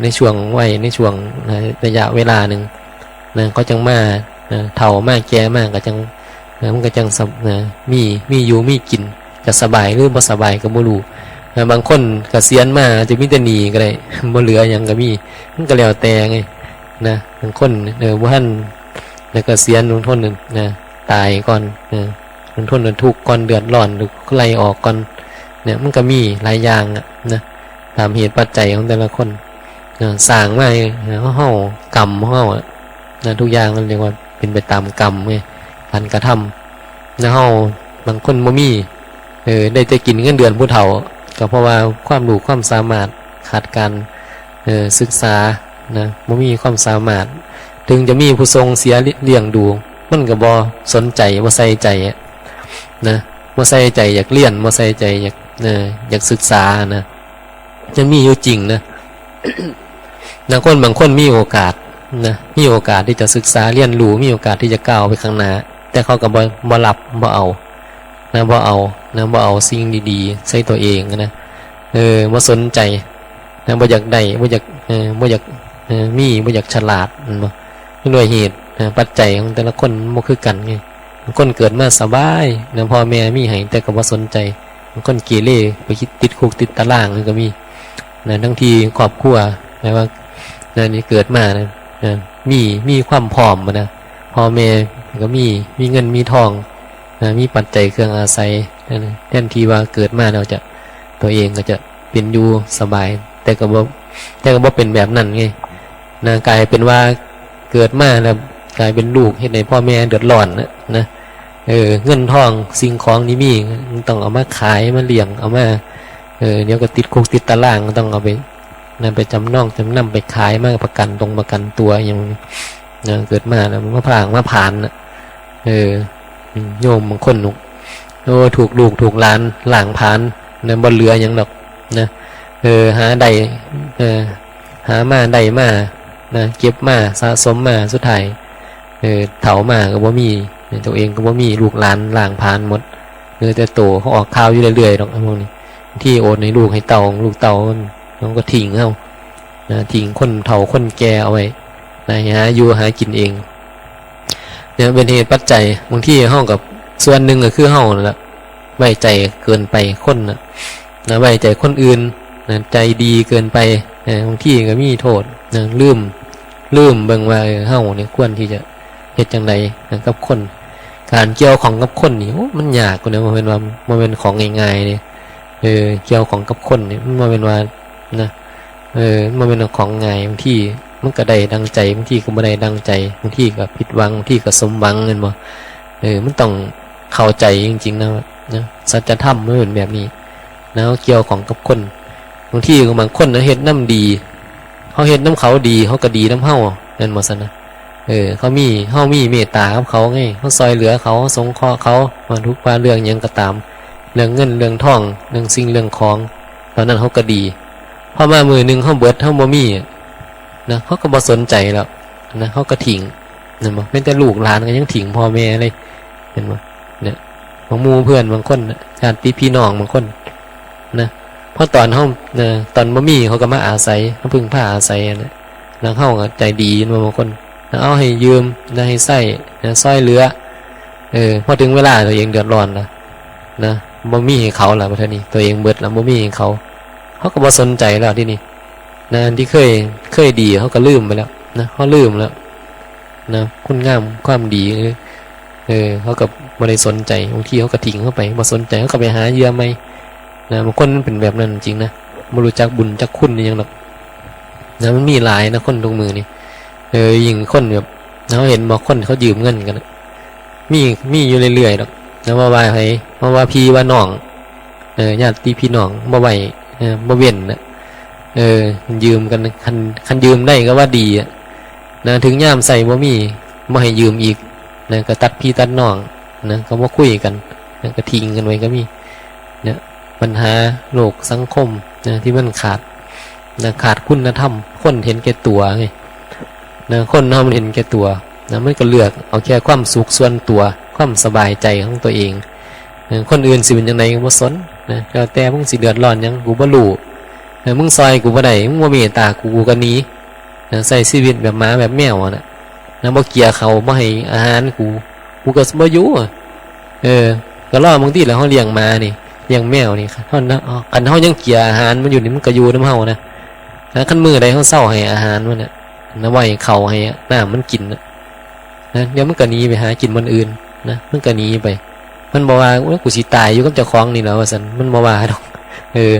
ในช่วงวัย ในช่วง นะ ระยะเวลาหนึ่ง นะ เขาจั่งมา นะ เฒ่ามาแก่มาก็จั่ง นะ มันก็จั่งสบ- นะ มี มีอยู่มีกิน จะสบายหรือบ่สบายก็บ่รู้ นะ บางคนเกษียณมาอาจจะมีแต่หนี้ก็ได้ บ่เหลือหยังก็มี มันก็แล้วแต่ไง นะ บางคน เออ บ่ทัน นะ เกษียณ บางคน นะ ตายก่อน นะ บางคนทุกข์ก่อน เดือดร้อน ถูกไล่ออกก่อน เนี่ย มันก็มีหลายอย่างอะ นะ ตามเหตุปัจจัยของแต่ละคน นะ สร้างมาให้ นะ เฮา กรรมของเฮาอะ นะ ทุกอย่างมันเรียกว่าเป็นไปตามกรรมไง การกระทำ นะ เฮา บางคนบ่มี เออ ได้แต่กินเงินเดือนผู้เฒ่า ก็เพราะว่าความรู้ความสามารถขาดการ เออ ศึกษา นะ บ่มีความสามารถ ถึงจะมีผู้ส่งเสียเลี้ยงดู มันก็บ่สนใจ บ่ใส่ใจอะ นะ บ่ใส่ใจอยากเรียน บ่ใส่ใจอยาก เออ อยากศึกษานะ จะมีอยู่จริงนะ นะ คนบางคนมีโอกาส นะ มีโอกาสที่จะศึกษาเรียนรู้ มีโอกาสที่จะก้าวไปข้างหน้า แต่เขาก็บ่- บ่รับ บ่เอา นะ บ่เอา นะ บ่เอาสิ่งดีๆ ใส่ตัวเองนะ เออ บ่สนใจ นะ บ่อยากได้ บ่อยาก เออ บ่อยาก เออ มี บ่อยากฉลาด แม่นบ่ ด้วยเหตุ นะ ปัจจัยของแต่ละคนมันบ่คือกันไง บางคนเกิดมาสบาย นะ พ่อแม่มีให้ แต่ก็บ่สนใจ บางคนเกเร ไปติดคุกติดตารางก็มี นะ ทั้งที่ครอบครัว นะ ว่า นะ นี่เกิดมา นะ นะ มี- มีความพร้อมนะ พ่อแม่ก็มี- มีเงินมีทอง นะ มีปัจจัยเครื่องอาศัย นะ แทนที่ว่าเกิดมาแล้วจะ ตัวเองก็จะเป็นอยู่สบาย แต่ก็บ่- แต่ก็บ่เป็นแบบนั้นไง นะ กลายเป็นว่าเกิดมาแล้วกลายเป็นลูกเฮ็ดให้พ่อแม่เดือดร้อนนะ นะ เออ เงินทองสิ่งของที่มี มันต้องเอามาขายมาเลี้ยง เอามา เออ เดี๋ยวก็ติดคุกติดตาราง ก็ต้องเอาไป นะ ไปจำนองจำนำ ไปขายมาประกันตรงประกันตัวอหย่างนี้ นะ เกิดมาแล้วมาผลางมาผลาญนะ เออ อืม โยมบางคนนุก โอ้ ถูกลูกถูกหลานล้างผลาญนะ บ่เหลือหยังดอกนะ เออ หาได้ เออ หามาได้มา นะ เก็บมาสะสมมา สุดท้าย เออ เฒ่ามาก็บ่มี ตัวเองก็บ่มี ลูกหลานล้างผลาญหมด เหลือแต่โต เขาออกข่าวอยู่เรื่อยๆดอก ไอ้พวกนี้ ที่โอนให้ลูกให้เต้า ลูกเต้ามัน มันก็ทิ้งเฮา นะ ทิ้งคนเฒ่าคนแก่เอาไว้ นะ หาอยู่หากินเอง เนี่ยเป็นเหตุปัจจัย บางทีเฮากับส่วนหนึ่งก็คือเฮานั่นแหละ ไว้ใจเกินไปคนน่ะ นะ ไว้ใจคนอื่น นะ ใจดีเกินไป นะ บางทีก็มีโทษ นะ ลืม ลืมเบิ่งว่า เออ เฮาเนี่ยควรที่จะเฮ็ดจั่งใด นะ กับคน การเกี่ยวข้องกับคนนี่ โอ้ มันยากกว่านะ บ่แม่นว่า บ่แม่นของง่ายๆเด้ เออ เกี่ยวข้องกับคนนี่ มันบ่แม่นว่า นะ เออ มันบ่แม่นของง่าย บางทีมันก็ได้ดังใจ บางทีก็บ่ได้ดังใจ บางทีก็ผิดหวัง บางทีก็สมหวัง แม่นบ่ เออ มันต้องเข้าใจจริงๆนะ นะ สัจธรรมมันเป็นแบบนี้ นะ เกี่ยวข้องกับคน บางทีบางคนนะ เฮ็ดนำดี เฮาเฮ็ดนำเขาดี เขาก็ดีนำเฮา แม่นบ่ซั่นนะ เออ เขามี เฮามีเมตตากับเขาไง เฮาซ่อยเหลือเขา เฮาสงเคราะห์เขา ว่าทุกข์ว่าเรื่องหยังก็ตาม เรื่องเงินเรื่องทอง เรื่องสิ่งเรื่องของ ตอนนั้นเขาก็ดี พอมามื้อหนึ่งเขาเบิด เขาบ่มี นะ เขาก็บ่สนใจแล้ว นะ เขาก็ทิ้ง แม่นบ่ แม้แต่ลูกหลานก็ยังทิ้งพ่อแม่เลย แม่นบ่ เนี่ย บางหมู่เพื่อนบางคนน่ะ ญาติพี่น้องบางคน นะ เพราะตอนเขา นะ ตอนบ่มีเขาก็มาอาศัย มาพึ่งพาอาศัยนะ แล้วเขาก็ใจดี แม่นบ่ บางคน นะ เอาให้ยืม นะ ให้ใช้ นะ ซ่อยเหลือ เออ พอถึงเวลาตัวเองเดือดร้อนนะ นะ บ่มีให้เขาแล้ว บัดนี้ ตัวเองเบิดแล้ว บ่มีให้เขา เขาก็บ่สนใจแล้วทีนี้ นะ ที่เคย เคยดี เขาก็ลืมไปแล้ว นะ เขาลืมแล้ว นะ คุณงามความดี เออ เขาก็บ่ได้สนใจ บางทีเขาก็ทิ้งเขาไป บ่สนใจ เขาก็ไปหาเหยื่อใหม่ นะ บางคนมันเป็นแบบนั้นจริงนะ บ่รู้จักบุญจักคุณอิหยังดอก นะ มันมีหลายนะ คนทุกมื้อนี่ เออ ยิ่งคนแบบ เขาเห็นบ่ คนเขายืมเงินกันน่ะ มี มีอยู่เรื่อยๆดอก นะ บ่ว่าไผ บ่ว่าพี่ว่าน้อง เออ ญาติพี่น้อง บ่ไว้ เออ บ่เว้นน่ะ เออ ยืมกัน คัน คันยืมได้ก็ว่าดีอะ นะ ถึงยามใช้บ่มี บ่ให้ยืมอีก นะ ก็ตัดพี่ตัดน้อง นะ ก็บ่คุยกัน นะ ก็ทิ้งกันไว้ก็มี เนี่ย ปัญหาโลกสังคม นะ ที่มันขาด นะ ขาดคุณธรรม คนเห็นแก่ตัวไง นะ คนเฮามันเห็นแก่ตัว นะ มันก็เลือกเอาแค่ความสุขส่วนตัว ความสบายใจของตัวเอง เออ คนอื่นสิเป็นจั่งใดก็บ่สน นะ แล้วแต่มึงสิเดือดร้อนหยัง กูบ่รู้ เออ มึงซ่อยกูบ่ได้ มึงบ่เมตตากู กูก็หนี นะ ใช้ชีวิตแบบหมาแบบแมวอะนะ นะ บ่เกลียเขา บ่ให้อาหารกู กูก็บ่อยู่อะ เออ ก็รอบางทีแหละ เฮาเลี้ยงหมานี่ เลี้ยงแมวนี่ คันเฮา คันเฮายังเกลียอาหารมันอยู่นี่ มันก็อยู่นำเฮานะ นะ คันมื้อใดเฮาเซาให้อาหารมันน่ะ นะ บ่ให้ข้าวให้น้ำมันกินน่ะ นะ เดี๋ยวมันก็หนีไปหากินบ่อนอื่น นะ มันก็หนีไป มันบ่ว่า โอ๊ย กูสิตายอยู่กับเจ้าของนี่แหละ ว่าซั่น มันบ่ว่าดอก เออ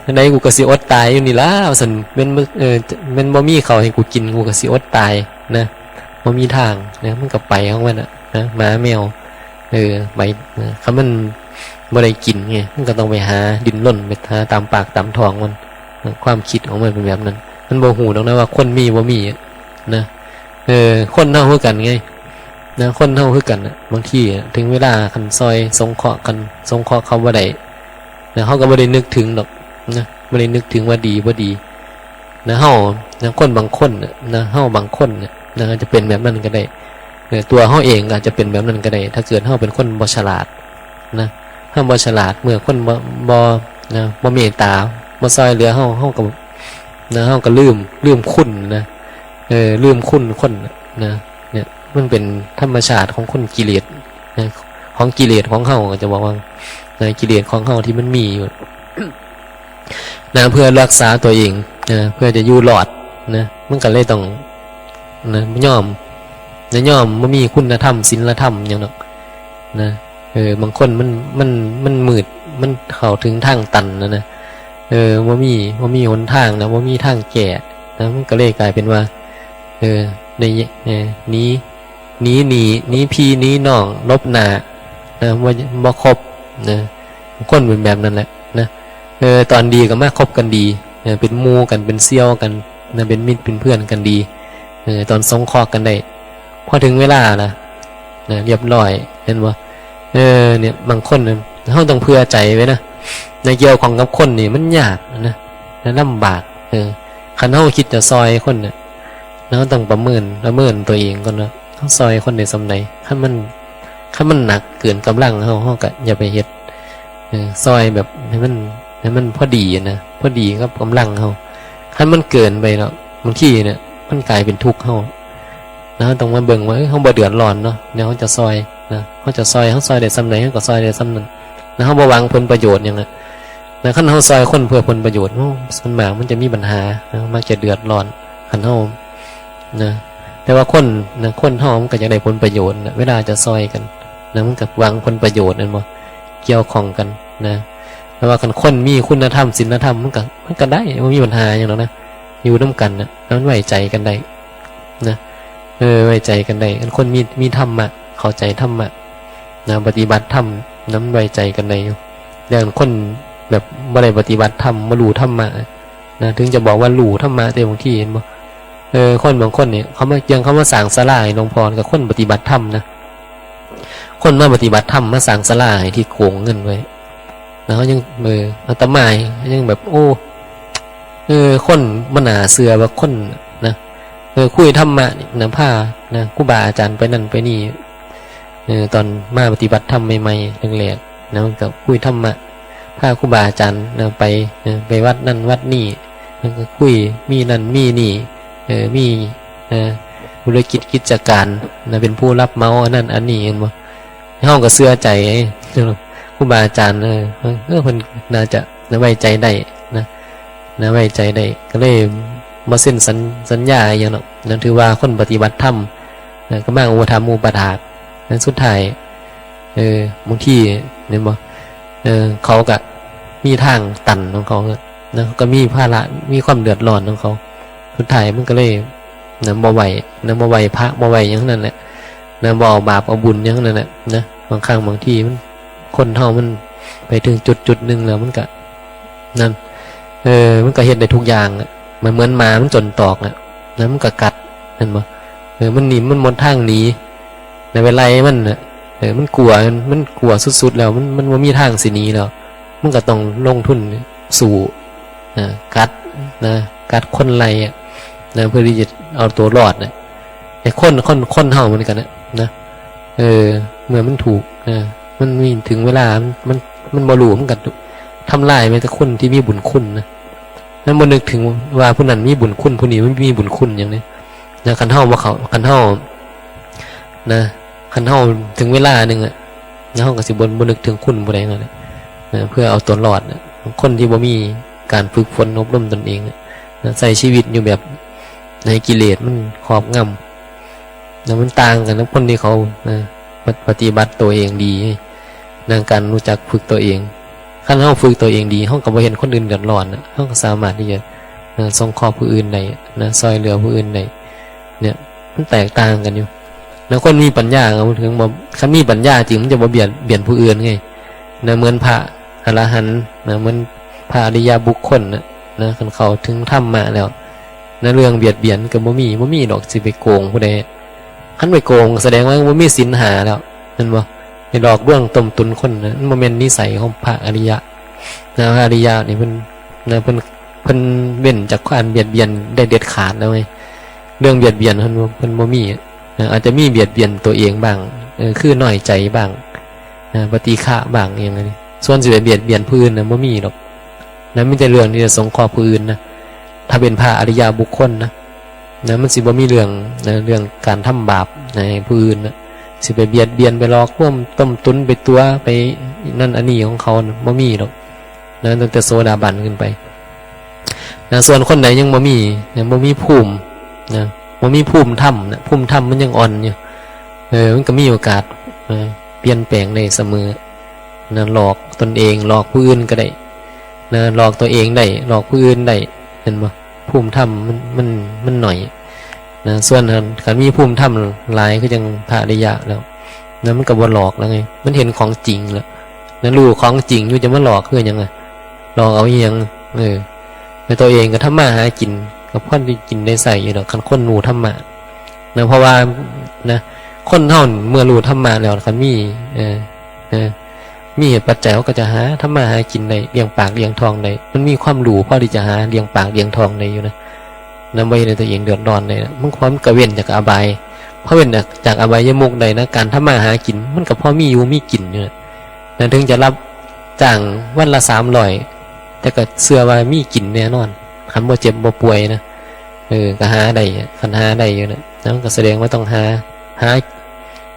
จั่งใดกูก็สิอดตายอยู่นี่ล่ะ ว่าซั่น แม่นบ่ เออ แม่นบ่มีข้าวให้กูกิน กูก็สิอดตาย นะ บ่มีทาง นะ มันก็ไปของมันน่ะ นะ หมาแมว เออ ไป นะ คันมันบ่ได้กินไง มันก็ต้องไปหาดิ้นรน ไปหาตามปากตามท้องมัน นะ ความคิดของมันเป็นแบบนั้น มันบ่ฮู้ดอกนะว่าคนมีบ่มีอะ นะ เออ คนเฮาคือกันไง นะ คนเฮาคือกันน่ะ บางทีอะ ถึงเวลาคันซ่อยสงเคราะห์กัน สงเคราะห์เขาบ่ได้ นะ เฮาก็บ่ได้นึกถึงดอก นะ บ่ได้นึกถึงว่าดีบ่ดี นะ เฮา นะ คนบางคนน่ะ นะ เฮาบางคนน่ะ นะ อาจจะเป็นแบบนั้นก็ได้ เออ ตัวเฮาเองอาจจะเป็นแบบนั้นก็ได้ ถ้าเกิดเฮาเป็นคนบ่ฉลาด นะ เฮาบ่ฉลาด เมื่อคนบ่ บ่ นะ บ่เมตตา บ่ซ่อยเหลือเฮา เฮาก็ นะ เฮาก็ลืม ลืมคุณนะ เออ ลืมคุณคนน่ะ นะ เนี่ย มันเป็นธรรมชาติของคนกิเลสนะ ของกิเลสของเฮา ก็จะบอกว่า นะ กิเลสของเฮาที่มันมีอยู่ นะ เพื่อรักษาตัวเอง นะ เพื่อจะอยู่รอด นะ มันก็เลยต้อง นะ ยอม นะ ยอมบ่มีคุณธรรม ศีลธรรมหยังดอก นะ เออ บางคนมัน มัน มันมืด มันเข้าถึงทางตันนะนะ เออ บ่มี บ่มีหนทางนะ บ่มีทางแก้นะ มันก็เลยกลายเป็นว่า เออ ใน เออ หนี หนีหนี้ หนีพี่ หนีน้อง หลบหน้า นะ บ่ บ่คบ นะ คนเป็นแบบนั้นแหละ นะ เออ ตอนดีก็มาคบกันดี เออ เป็นหมู่กัน เป็นเสี่ยวกัน นะ เป็นมิตร เป็นเพื่อนกันดี เออ ตอนสงเคราะห์กันได้ พอถึงเวลาล่ะ นะ เรียบร้อย เห็นบ่ เออ เนี่ย บางคนน่ะ เฮาต้องเผื่อใจไว้นะ ในเกี่ยวข้องกับคนนี่มันยากนะ และลำบาก เออ คันเฮาคิดจะซ่อยคนน่ะ เฮาต้องประเมิน ประเมินตัวเองก่อนว่า เฮาซ่อยคนได้ส่ำใด คันมัน คันมันหนักเกินกำลังเฮา เฮาก็อย่าไปเฮ็ด เออ ซ่อยแบบให้มัน ให้มันพอดีอะนะ พอดีกับกำลังเฮา คันมันเกินไปแล้ว บางทีเนี่ย มันกลายเป็นทุกข์เฮา นะ เราต้องมาเบิ่งว่า เอ้ย เราบ่เดือดร้อนเนาะ เดี๋ยวเราจะซอยนะ เราจะซอย เราซอยได้ส่ำใด เราก็ซอยได้ส่ำนั้นนะ เราบ่หวังผลประโยชน์หยังอะนะ คันเราซอยคนเพื่อผลประโยชน์ โอ้ ส่วนมากมันจะมีปัญหานะ มักจะเดือดร้อน คันเรานะ แต่ว่าคนนะ คนเรามันก็อยากได้ผลประโยชน์นะ เวลาจะซอยกันนะ มันก็หวังผลประโยชน์ แม่นบ่ เกี่ยวข้องกันนะ แต่ว่าคันคนมีคุณธรรม ศีลธรรม มันก็ มันก็ได้ บ่มีปัญหาหยังดอกนะ อยู่นำกันนะ แล้วมันไว้ใจกันได้นะ เออ ไว้ใจกันได้ คันคนมี มีธรรมะ เข้าใจธรรมะนะ ปฏิบัติธรรมนะ มันไว้ใจกันได้อยู่ อย่างคนแบบบ่ได้ปฏิบัติธรรม บ่รู้ธรรมะนะ ถึงจะบอกว่ารู้ธรรมะ แต่บางที เห็นบ่ เออ คนบางคนเนี่ย เขามา อย่างเขามาสร้างศาลาให้หลวงพ่อ ก็คนปฏิบัติธรรมนะ คนมาปฏิบัติธรรม มาสร้างศาลาให้ที่โกงเงินไว้ แล้วเขายัง เออ อาตมายังแบบ โอ้ เออ คนบ่น่าเชื่อว่าคนนะ เออ คุยธรรมะนี่นะ พานะ ครูบาอาจารย์ไปนั่นไปนี่ เออ ตอนมาปฏิบัติธรรมใหม่ๆ แรกๆ นะ มันก็คุยธรรมะ พาครูบาอาจารย์นะ ไป เออ ไปวัดนั่นวัดนี่ มันก็คุย มีนั่นมีนี่ เออ มี นะ ธุรกิจกิจการนะ เป็นผู้รับเหมาอันนั้นอันนี้ เห็นบ่ เราก็เชื่อใจ ครูบาอาจารย์ เออ เออ เพิ่นน่าจะไว้ใจได้นะ นะ ไว้ใจได้ ก็เลยบ่เซ็นสัญ สัญญาอิหยังดอกนะ ถือว่าคนปฏิบัติธรรมนะ ก็มาอุปถัมภ์อุปถากนะ สุดท้าย เออ บางที เห็นบ่ เออ เขาก็มีทางตันของเขานะ เขาก็มีภาระ มีความเดือดร้อนของเขา สุดท้ายมันก็เลยนะ บ่ไหวนะ บ่ไหวพระ บ่ไหวหยังนั้นแหละนะ บ่เอาบาปเอาบุญหยังนั้นแหละนะ บางครั้งบางทีมัน คนเรามันไปถึงจุดจุดหนึ่งแล้วมันก็ นั่น เออ มันก็เฮ็ดได้ทุกอย่างอะ มันเหมือนหมามันจนตอกอะ แล้วมันก็กัด เห็นบ่ เออ มันหนี มันหมดทางหนี ในเวลามันน่ะ เออ มันกลัว มันกลัวสุดๆแล้ว มัน มันบ่มีทางสิหนีแล้ว มันก็ต้องลงทุนสู้ อ่า กัดนะ กัดคนไล่อะนะ เพื่อที่จะเอาตัวรอดนะ ไอ้คน คน คนเฮาเหมือนกันนะ นะ เออ เมื่อมันถูกนะ มันมีถึงเวลา มัน มัน มันบ่รู้ มันก็ทำลายแม้แต่คนที่มีบุญคุณนะ มันบ่นึกถึงว่าผู้นั้นมีบุญคุณ ผู้นี้มันมีบุญคุณหยังนี้นะ คันเฮาบ่เข้า คันเฮา นะ คันเฮาถึงเวลาหนึ่งอะ แล้วเฮาก็สิบ่ บ่นึกถึงคุณผู้ใดนั่นแหละนะ เพื่อเอาตัวรอดนะ คนที่บ่มีการฝึกฝนอบรมตนเองนะ นะ ใช้ชีวิตอยู่แบบให้กิเลสมันครอบงำนะ มันต่างกันกับคนที่เขานะ ปะ- ปฏิบัติตัวเองดีนะ การรู้จักฝึกตัวเอง คันเฮาฝึกตัวเองดี เฮาก็บ่เห็นคนอื่นเดือดร้อนนะ เฮาก็สามารถที่จะ นะ สงเคราะห์ผู้อื่นได้นะ ซอยเหลือผู้อื่นได้ เนี่ย มันแตกต่างกันอยู่ แล้วคนมีปัญญาเขาถึงบ่ คันมีปัญญาจริงมันจะบ่เบียดเบียนผู้อื่นไง นะ เหมือนพระอรหันต์นะ เหมือนพระอริยบุคคลนะ นะ คันเข้าถึงธรรมะแล้วนะ เรื่องเบียดเบียนก็บ่มี บ่มีดอกสิไปโกงผู้ใด คันไปโกงก็แสดงว่าบ่มีศีลห้าแล้ว แม่นบ่ ไปหลอกลวงต้มตุ๋นคนนะ มันบ่แม่นนิสัยของพระอริยะนะ พระอริยะนี่เพิ่นนะ เพิ่น เพิ่นเว้นจากการเบียดเบียนได้เด็ดขาดแล้วไง เรื่องเบียดเบียนเพิ่นบ่ เพิ่นบ่มีอะ นะ อาจจะมีเบียดเบียนตัวเองบ้าง เออ คือน้อยใจบ้างนะ ปฏิฆะบ้าง อหยังอันนี้ ส่วนสิไปเบียดเบียนผู้อื่นนะ บ่มีดอกนะ มีแต่เรื่องที่จะสงเคราะห์ผู้อื่นนะ ถ้าเป็นพระอริยบุคคลนะ นะ มันสิบ่มีเรื่องนะ เรื่องการทำบาปนะ ให้ผู้อื่นนะ สิไปเบียดเบียน ไปหลอกลวง ต้มตุ๋น ไปตั๋ว ไปนั่นอันนี้ของเขานะ บ่มีดอกนะ ตั้งแต่โสดาบันขึ้นไปนะ ส่วนคนใดยังบ่มี ยังบ่มีภูมินะ บ่มีภูมิธรรมนะ ภูมิธรรมมันยังอ่อนอยู่ เออ มันก็มีโอกาส เออ เปลี่ยนแปลงได้เสมอนะ หลอกตนเอง หลอกผู้อื่นก็ได้นะ หลอกตัวเองได้ หลอกผู้อื่นได้ เห็นบ่ ภูมิธรรมมัน มัน มันหน่อยนะ ส่วนคัน คันมีภูมิธรรมหลายคือจั่งพระอริยะแล้วนะ มันก็บ่หลอกแล้วไง มันเห็นของจริงแล้วนะ รู้ของจริงอยู่จะมาหลอกคือหยังอะ หลอกเอาอีหยัง เออ ในตัวเองก็ทำมาหากิน ก็พอได้กินได้ใช้อยู่ดอก คันคนรู้ธรรมะนะ เพราะว่านะ คนเฮาเมื่อรู้ธรรมะแล้ว คันมี เออ เออ มีเหตุปัจจัยเขาก็จะหาทำมาหากินได้ เลี้ยงปากเลี้ยงท้องได้ มันมีความรู้พอที่จะหาเลี้ยงปากเลี้ยงท้องได้อยู่นะ นะ บ่เฮ็ดให้ตัวเองเดือดร้อนได้นะ มันความกระเว้นจากอบาย พอเว้นจากอบายมุขได้นะ การทำมาหากิน มันก็พอมีอยู่มีกินอยู่นะ นะ ถึงจะรับจ้างวันละสามร้อย แต่ก็เชื่อว่ามีกินแน่นอน คันบ่เจ็บบ่ป่วยนะ เออ ก็หาได้อะ คันหาได้อยู่นะ นะ มันก็แสดงว่าต้องหา หา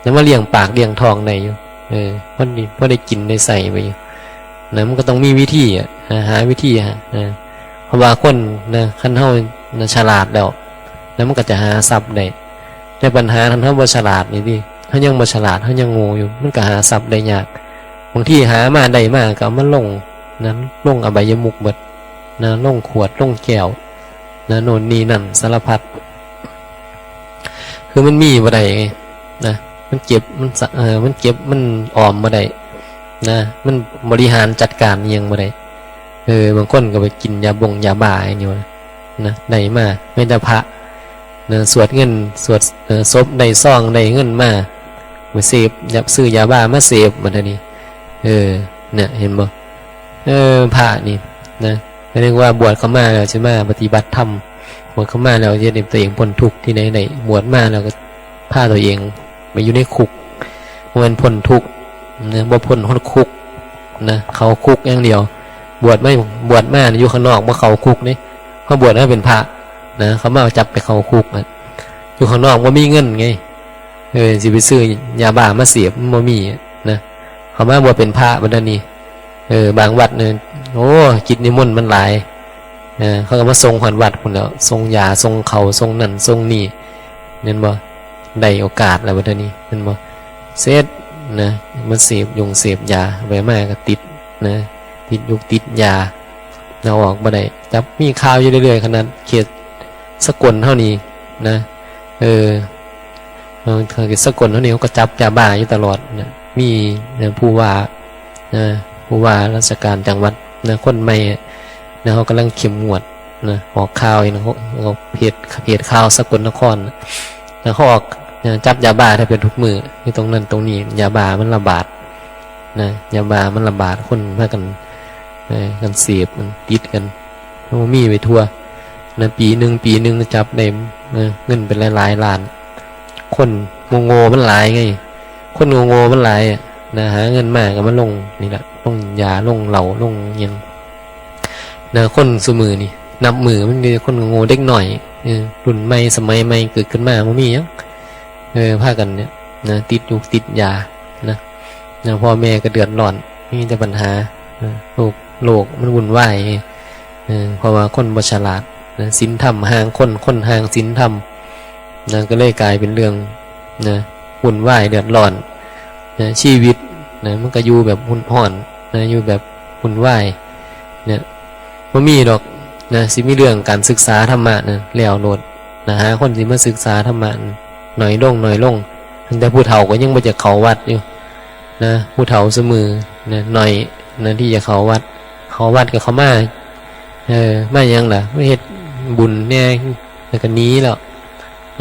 แล้วมาเลี้ยงปากเลี้ยงท้องได้อยู่ เออ พอดี พอได้กินได้ใส่ไปอยู่ นะ มันก็ต้องมีวิธีอะ หา หาวิธีฮะ นะ เพราะว่าคนนะ คันเฮานะ ฉลาดแล้ว แล้วมันก็จะหาทรัพย์ได้ แต่ปัญหาคันเฮาบ่ฉลาดนี่ติ เฮายังบ่ฉลาด เฮายังโง่อยู่ มันก็หาทรัพย์ได้ยาก บางทีหามาได้มาก็เอามาลงนะ ลงอบายมุขเบิดนะ ลงขวด ลงแก้วนะ โน่นนี่นั่นสารพัด คือมันมีบ่ได้ไงนะ มันเก็บ มันสะ เออ มันเก็บ มันออมบ่ได้นะ มันบริหารจัดการอิหยังบ่ได้ เออ บางคนก็ไปกินยาบงยาบ้าอย่างเดียวนะ ได้มา แม้แต่พระนะ สวดเงิน สวด เอ่อ ศพได้ซองได้เงินมา ไปเสพ ยา ซื้อยาบ้ามาเสพ บัดนี้ เออ เนี่ย เห็นบ่ เออ พระนี่นะ ก็เรียกว่าบวชเข้ามาแล้วสิมาปฏิบัติธรรม บวชเข้ามาแล้วจะเฮ็ดให้ตัวเองพ้นทุกข์ที่ไหนได้ บวชมาแล้วก็พาตัวเองไปอยู่ในคุก บ่แม่นพ้นทุกข์นะ บ่พ้นฮอดคุกนะ เข้าคุกอย่างเดียว บวชมา บวชมาอยู่ข้างนอกบ่เข้าคุกนี่ เขาบวชมาเป็นพระนะ เขามาจับไปเข้าคุกอะ อยู่ข้างนอกบ่มีเงินไง เออ สิไปซื้อยาบ้ามาเสพ มันบ่มีนะ เขามาบวชเป็นพระบัดนี้ เออ บางวัดเนี่ย โอ้ กิจนิมนต์มันหลาย เออ เขาก็มาส่งฮอดวัดพุ้นแหล้ว ส่งยา ส่งข้าว ส่งนั่น ส่งนี่ แม่นบ่ ได้โอกาสแล้วบัดนี้ แม่นบ่ เสร็จนะ มันเสพยงเสพยา ไปมาก็ติดนะ ติดยุกติดยา เอาออกบ่ได้ จับ มีข่าวอยู่เรื่อยๆ ขนาดเขตสกลเฮานี่นะ เออ เออ เขตสกลเฮานี่เขาก็จับยาบ้าอยู่ตลอดนะ มีนะ ผู้ว่านะ ผู้ว่าราชการจังหวัดนะ คนใหม่นะ เขากำลังเข้มงวดนะ ออกข่าวอยู่นะ เขา เขาเพจ เพจข่าวสกลนครนะ แล้วเขาออกนะ จับยาบ้าแทบจะทุกมื้อ อยู่ตรงนั้นตรงนี้ ยาบ้ามันระบาดนะ ยาบ้ามันระบาด คนพากัน เออ กันเสพ มันติดกัน มันมีไปทั่วนะ ปีหนึ่ง ปีหนึ่งจับได้นะ เงินเป็นหลายๆ ล้าน คนโง่ๆ มันหลายไง คนโง่ๆ มันหลายอะนะ หาเงินมาก็มาลงนี่แหละ ลงยา ลงเหล้า ลงหยังนะ คนซุมื้อนี่ นับมื้อมันมีคนโง่ๆ เด็กน้อย เออ รุ่นใหม่ สมัยใหม่เกิดขึ้นมา บ่มีหยัง เออ พากันเนี่ยนะ ติดยุกติดยานะ นะ พ่อแม่ก็เดือดร้อน มีแต่ปัญหานะ โลก โลกมันวุ่นวาย เออ เพราะว่าคนบ่ฉลาดนะ ศีลธรรมห่างคน คนห่างศีลธรรมนะ ก็เลยกลายเป็นเรื่องนะ วุ่นวายเดือดร้อนนะ ชีวิตนะ มันก็อยู่แบบฮุนฮอนนะ อยู่แบบวุ่นวายเนี่ย บ่มีดอกนะ สิมีเรื่องการศึกษาธรรมะนะ แล้วโลดนะ หาคนสิมาศึกษาธรรมะนะ น้อยลง น้อยลง ตั้งแต่ผู้เฒ่าก็ยังบ่อยากเข้าวัดอยู่นะ ผู้เฒ่าซุมื้อนะ น้อยนะ ที่จะเข้าวัด เข้าวัดก็เข้ามา เออ มาหยังล่ะ มาเฮ็ดบุญแหน่ แล้วก็หนีแล้ว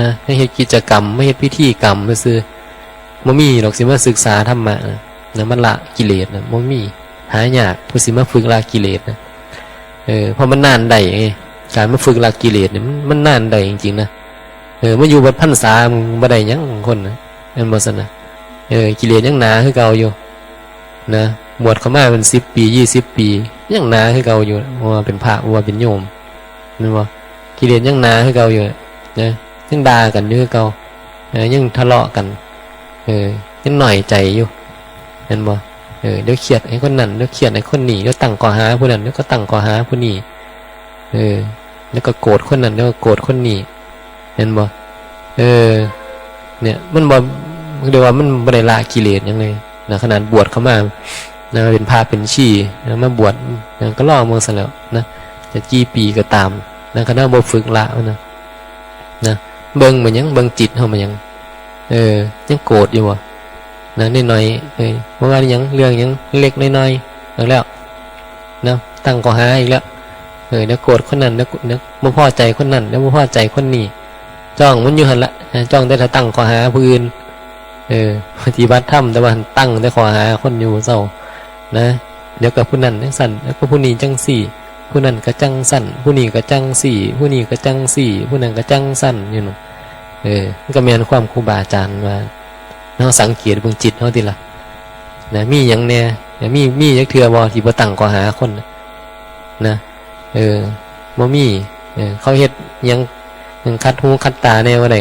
นะ มาเฮ็ดกิจกรรม มาเฮ็ดพิธีกรรมซื่อๆ บ่มีดอกสิมาศึกษาธรรมะนะ นะ มันละกิเลสนะ บ่มี หายาก ผู้สิมาฝึกละกิเลสนะ เออ เพราะมันนานได้ไง การมาฝึกละกิเลสเนี่ย มัน มันนานได้จริงๆ นะ เออ มาอยู่บัดพรรษา มันบ่ได้หยังคนนะ แม่นบ่ซั่นนะ เออ กิเลสยังหนาคือเก่าอยู่นะ บวชเข้ามาเป็นสิบปี ยี่สิบปี ยังหนาคือเก่าอยู่ ว่าเป็นพระ ว่าเป็นโยม แม่นบ่ กิเลสยังหนาคือเก่าอยู่นะ ยังด่ากันอยู่คือเก่า เออ ยังทะเลาะกัน เออ ยังน้อยใจอยู่ แม่นบ่ เออ เดี๋ยวเครียดให้คนนั้น เดี๋ยวเครียดให้คนนี้ เดี๋ยวตั้งข้อหาผู้นั้น เดี๋ยวก็ตั้งข้อหาผู้นี้ เออ แล้วก็โกรธคนนั้น แล้วก็โกรธคนนี้ แม่นบ่ เออ เนี่ย มันบ่ เรียกว่ามันบ่ได้ละกิเลสหยังเลยนะ ขนาดบวชเข้ามานะ เป็นพระเป็นชีนะ มาบวชนะ ก็ลองเบิ่งซั่นแหล้วนะ จะกี่ปีก็ตามนะ คันเฮาบ่ฝึกละมันนะ นะ เบิ่งมันหยัง เบิ่งจิตเฮามันหยัง เออ ยังโกรธอยู่บ่ นะ น้อยๆ เออ บ่ว่าหยัง เรื่องหยังเล็กน้อยๆ เอาแล้ว นะ ตั้งข้อหาอีกแล้ว เออ เดี๋ยวโกรธคนนั้น เดี๋ยว เดี๋ยวบ่พอใจคนนั้น เดี๋ยวบ่พอใจคนนี้ จ้องมันอยู่หั่นละ นะ จ้องแต่ถ้าตั้งข้อหาผู้อื่น เออ ปฏิบัติธรรม แต่ว่าตั้งแต่ข้อหาคนอยู่เซา นะ เดี๋ยวก็ผู้นั้นจั่งซั้น เดี๋ยวก็ผู้นี้จั่งซี้ ผู้นั้นก็จั่งซั้น ผู้นี้ก็จั่งซี้ ผู้นี้ก็จั่งซี้ ผู้นั้นก็จั่งซั้นอยู่นั่น เออ มันก็แม่นความครูบาอาจารย์ว่า เฮาสังเกตเบิ่งจิตเฮาติล่ะ นะ มีหยังแหน่ นะ มี มีจักเทื่อบ่ที่บ่ตั้งข้อหาคนน่ะ นะ เออ บ่มี เออ เขาเฮ็ดหยัง ขัดหูขัดตาแหน่บ่ได้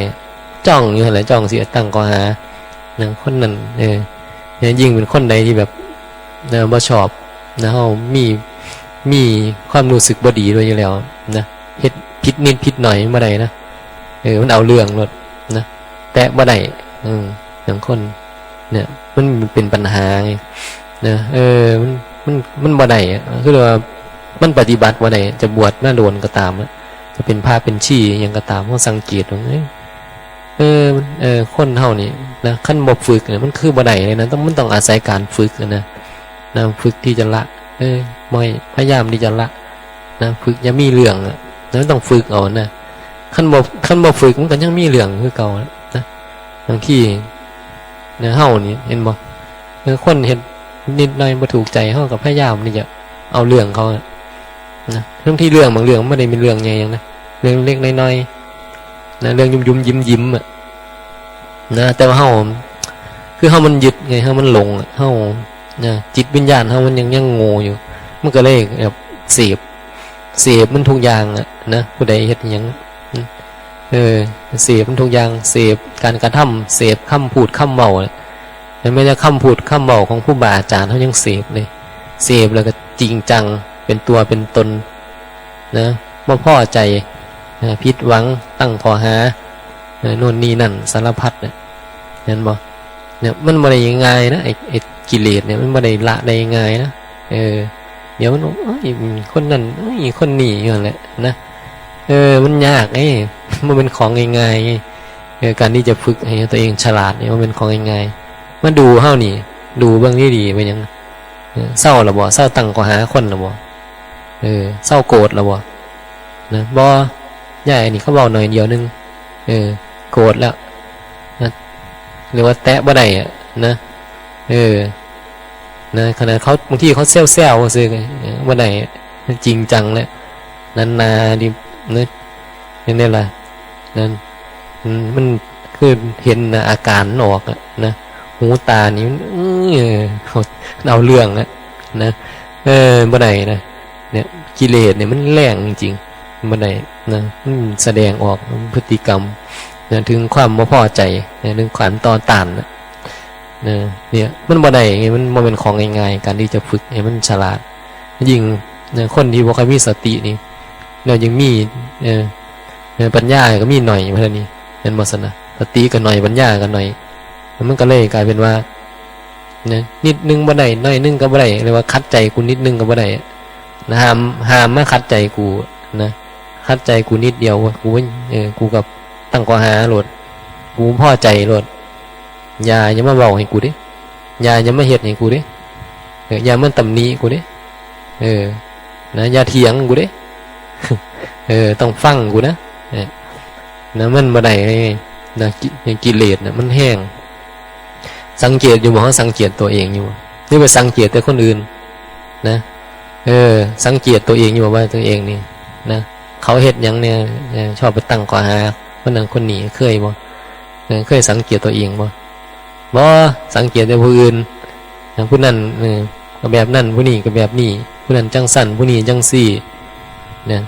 เ จ้องอยู่หั่นแหละ จ้องสิตั้งข้อหานะ คนนั้น เออ เนี่ย ยิ่งเป็นคนใดที่แบบ นะ บ่ชอบนะ เฮามี มีความรู้สึกบ่ดีด้วยอยู่แล้วนะ เฮ็ดผิดนิดผิดหน่อยบ่ได้นะ เออ มันเอาเรื่องโลดนะ แตะบ่ได้ เออ อย่างคน เนี่ย มันเป็นปัญหาไงนะ เออ มัน มัน มันบ่ได้อะ คือว่า มันปฏิบัติบ่ได้ จะบวชมาโดนก็ตามอะ จะเป็นพระเป็นชีหยังก็ตาม เฮาสังเกตว่า เอ้ย เออ มัน เออ คนเฮานี่นะ คันบ่ฝึกเนี่ย มันคือบ่ได้เลยนะ ต้อง มันต้องอาศัยการฝึกนะ นะ ฝึกที่จะละ เออ บ่ให้ พยายามที่จะละ นะ ฝึกอย่ามีเรื่องอะ นะ มันต้องฝึกเอานะ คันบ่ คันบ่ฝึก มันก็ยังมีเรื่องคือเก่าอะนะ บางที นะ เฮานี่ เห็นบ่ เออ คนเฮ็ดนิดหน่อยบ่ถูกใจ เฮาก็พยายามที่จะเอาเรื่องเขาอะ นะ ทั้งที่เรื่องบางเรื่องมันบ่ได้เป็นเรื่องใหญ่หยังนะ เรื่องเล็กๆน้อยๆนะ เรื่องยุ่มๆยิ้มๆอะนะ แต่ว่าเฮา คือเฮามันยึดไง เฮามันหลงอะ เฮา นะ จิตวิญญาณเฮามันยัง ยังโง่อยู่ มันก็เลยแบบเสพ เสพมันทุกอย่างอะนะ ผู้ใดเฮ็ดอิหยัง เออ เสพมันทุกอย่าง เสพการกระทำ เสพคำพูดคำเว้าอะ แม้แต่คำพูดคำเว้าของครูบาอาจารย์เฮายังเสพเลย เสพแล้วก็จริงจัง เป็นตัวเป็นตนนะ บ่พอใจนะ ผิดหวัง ตั้งข้อหา เออ โน่นนี่นั่น สารพัดเนี่ย เห็นบ่ เนี่ย มันบ่ได้ง่ายนะ ไอ้ ไอ้กิเลสเนี่ย มันบ่ได้ละได้ง่ายนะ เออ เดี๋ยวมัน เอ้ย คนนั้น เอ้ย คนนี้อยู่หั่นแหละนะ เออ มันยากไง มันเป็นของง่ายๆไง เออ การที่จะฝึกให้ตัวเองฉลาดเนี่ย มันเป็นของง่ายๆ มาดูเฮานี่ ดูเบิ่งดีๆ เป็นหยัง เออ เซาแล้วบ่ เซาตั้งข้อหาคนแล้วบ่ เออ เซาโกรธแล้วบ่ นะ บ่ ยายอันนี้เขาเว้าหน่อยเดียวนึง เออ โกรธแล้วนะ หรือว่าแตะบ่ได้อะนะ เออ นะ ขนาดเขา บางทีเขาแซวๆซื่อๆ เออ บ่ได้อะ จริงจังแล้ว นั้นนาดิ นะ อย่างนี้ล่ะ นั่น อืม มันคือเห็นนะ อาการมันออกอะนะ หูตานี่มัน เออ เอา เอาเรื่องอะนะ เออ บ่ได้นะ เนี่ย กิเลสเนี่ยมันแรงจริงๆ บ่ได้นะ มันแสดงออกพฤติกรรมนะ ถึงความบ่พอใจนะ ถึงความต่อต้านนะ นะ เนี่ย มันบ่ได้ไง มันบ่เป็นของง่ายๆ การที่จะฝึกให้มันฉลาด ยิ่งนะ คนที่บ่ค่อยมีสตินี่ แล้วยังมี เออ เออ ปัญญาก็มีหน่อย ว่าซั่นนี่ แม่นบ่ซั่นนะ สติก็หน่อย ปัญญาก็หน่อย มันก็เลยกลายเป็นว่า นะ นิดนึงบ่ได้ หน่อยนึงก็บ่ได้ เรียกว่าขัดใจกูนิดนึงก็บ่ได้ นะ ห้าม ห้ามมาขัดใจกู นะ ขัดใจกูนิดเดียว กู เออ กูก็ตั้งข้อหาโลด กูบ่พอใจโลด อย่า อย่ามาเว้าให้กูเด้ อย่า อย่ามาเฮ็ดให้กูเด้ เออ อย่ามาตำหนิกูเด้ เออ นะ อย่าเถียงกูเด้ เออ ต้องฟังกูนะ เออ นะ มันบ่ได้ไง นะ กิ กิเลสนะ มันแฮง สังเกตอยู่บ่ เฮาสังเกตตัวเองอยู่บ่ หรือไปสังเกตแต่คนอื่น นะ เออ สังเกตตัวเองอยู่บ่ ว่าตัวเองนี่ นะ เขาเฮ็ดหยังเนี่ย เออ ชอบไปตั้งข้อหาคนนั้นคนนี้ เคยบ่ เออ เคยสังเกตตัวเองบ่ บ่ สังเกตแต่ผู้อื่น นะ ผู้นั้น เออ ก็แบบนั้น ผู้นี้ก็แบบนี้ ผู้นั้นจั่งซั้น ผู้นี้จั่งซี้ นะ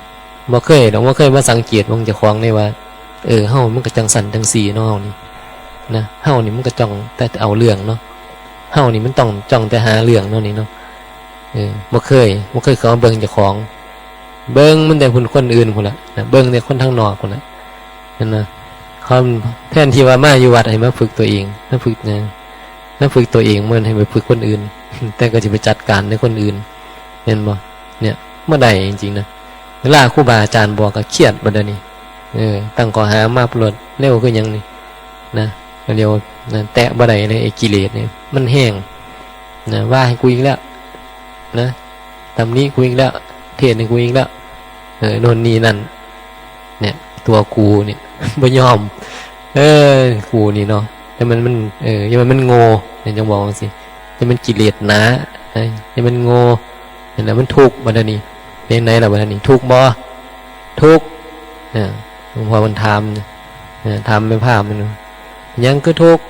บ่เคยดอก บ่เคยมาสังเกตเบิ่งเจ้าของเลยว่า เออ เฮามันก็จั่งซั้นจั่งซี้เนาะ เฮานี่ นะ เฮานี่มันก็จ้องแต่เอาเรื่องเนาะ เฮานี่มันต้องจ้องแต่หาเรื่องเนาะนี่เนาะ เออ บ่เคย บ่เคยเข้ามาเบิ่งเจ้าของ เบิ่งมันแต่ผู้คนอื่นพู้นล่ะ นะ เบิ่งแต่คนทางนอกพู้นล่ะ นั่นนะ เขา แทนที่ว่ามาอยู่วัดให้มาฝึกตัวเอง มาฝึกนะ มาฝึกตัวเอง บ่แม่นให้ไปฝึกคนอื่น แต่ก็สิไปจัดการในคนอื่น แม่นบ่ เนี่ย บ่ได้จริงๆนะ เวลาครูบาอาจารย์บอกก็เครียดบัดนี้ เออ ตั้งข้อหามาโลด เร็วคือหยังนี่ นะ เร็ว นะ แตะบ่ได้เลย ไอ้กิเลสเนี่ย มันแฮง นะ ว่าให้กูอีกแล้ว นะ ตำหนิกูอีกแล้ว เทศน์ให้กูอีกแล้ว เออ โน่นนี่นั่น เนี่ย ตัวกูเนี่ย บ่ยอม เออ กูนี่เนาะ แต่มัน มัน เออ อย่ามัน มันโง่ เนี่ย จั่งบอกจั่งซี้ แต่มันกิเลสหนา นะ แต่มันโง่ เห็นแล้วมันทุกข์บัดนี้ เป็นไหนล่ะบัดนี้ ทุกข์บ่ ทุกข์ เออ หลวงพ่อมันถาม เออ ถามแม่พราหมณ์มัน หยังคือทุกข์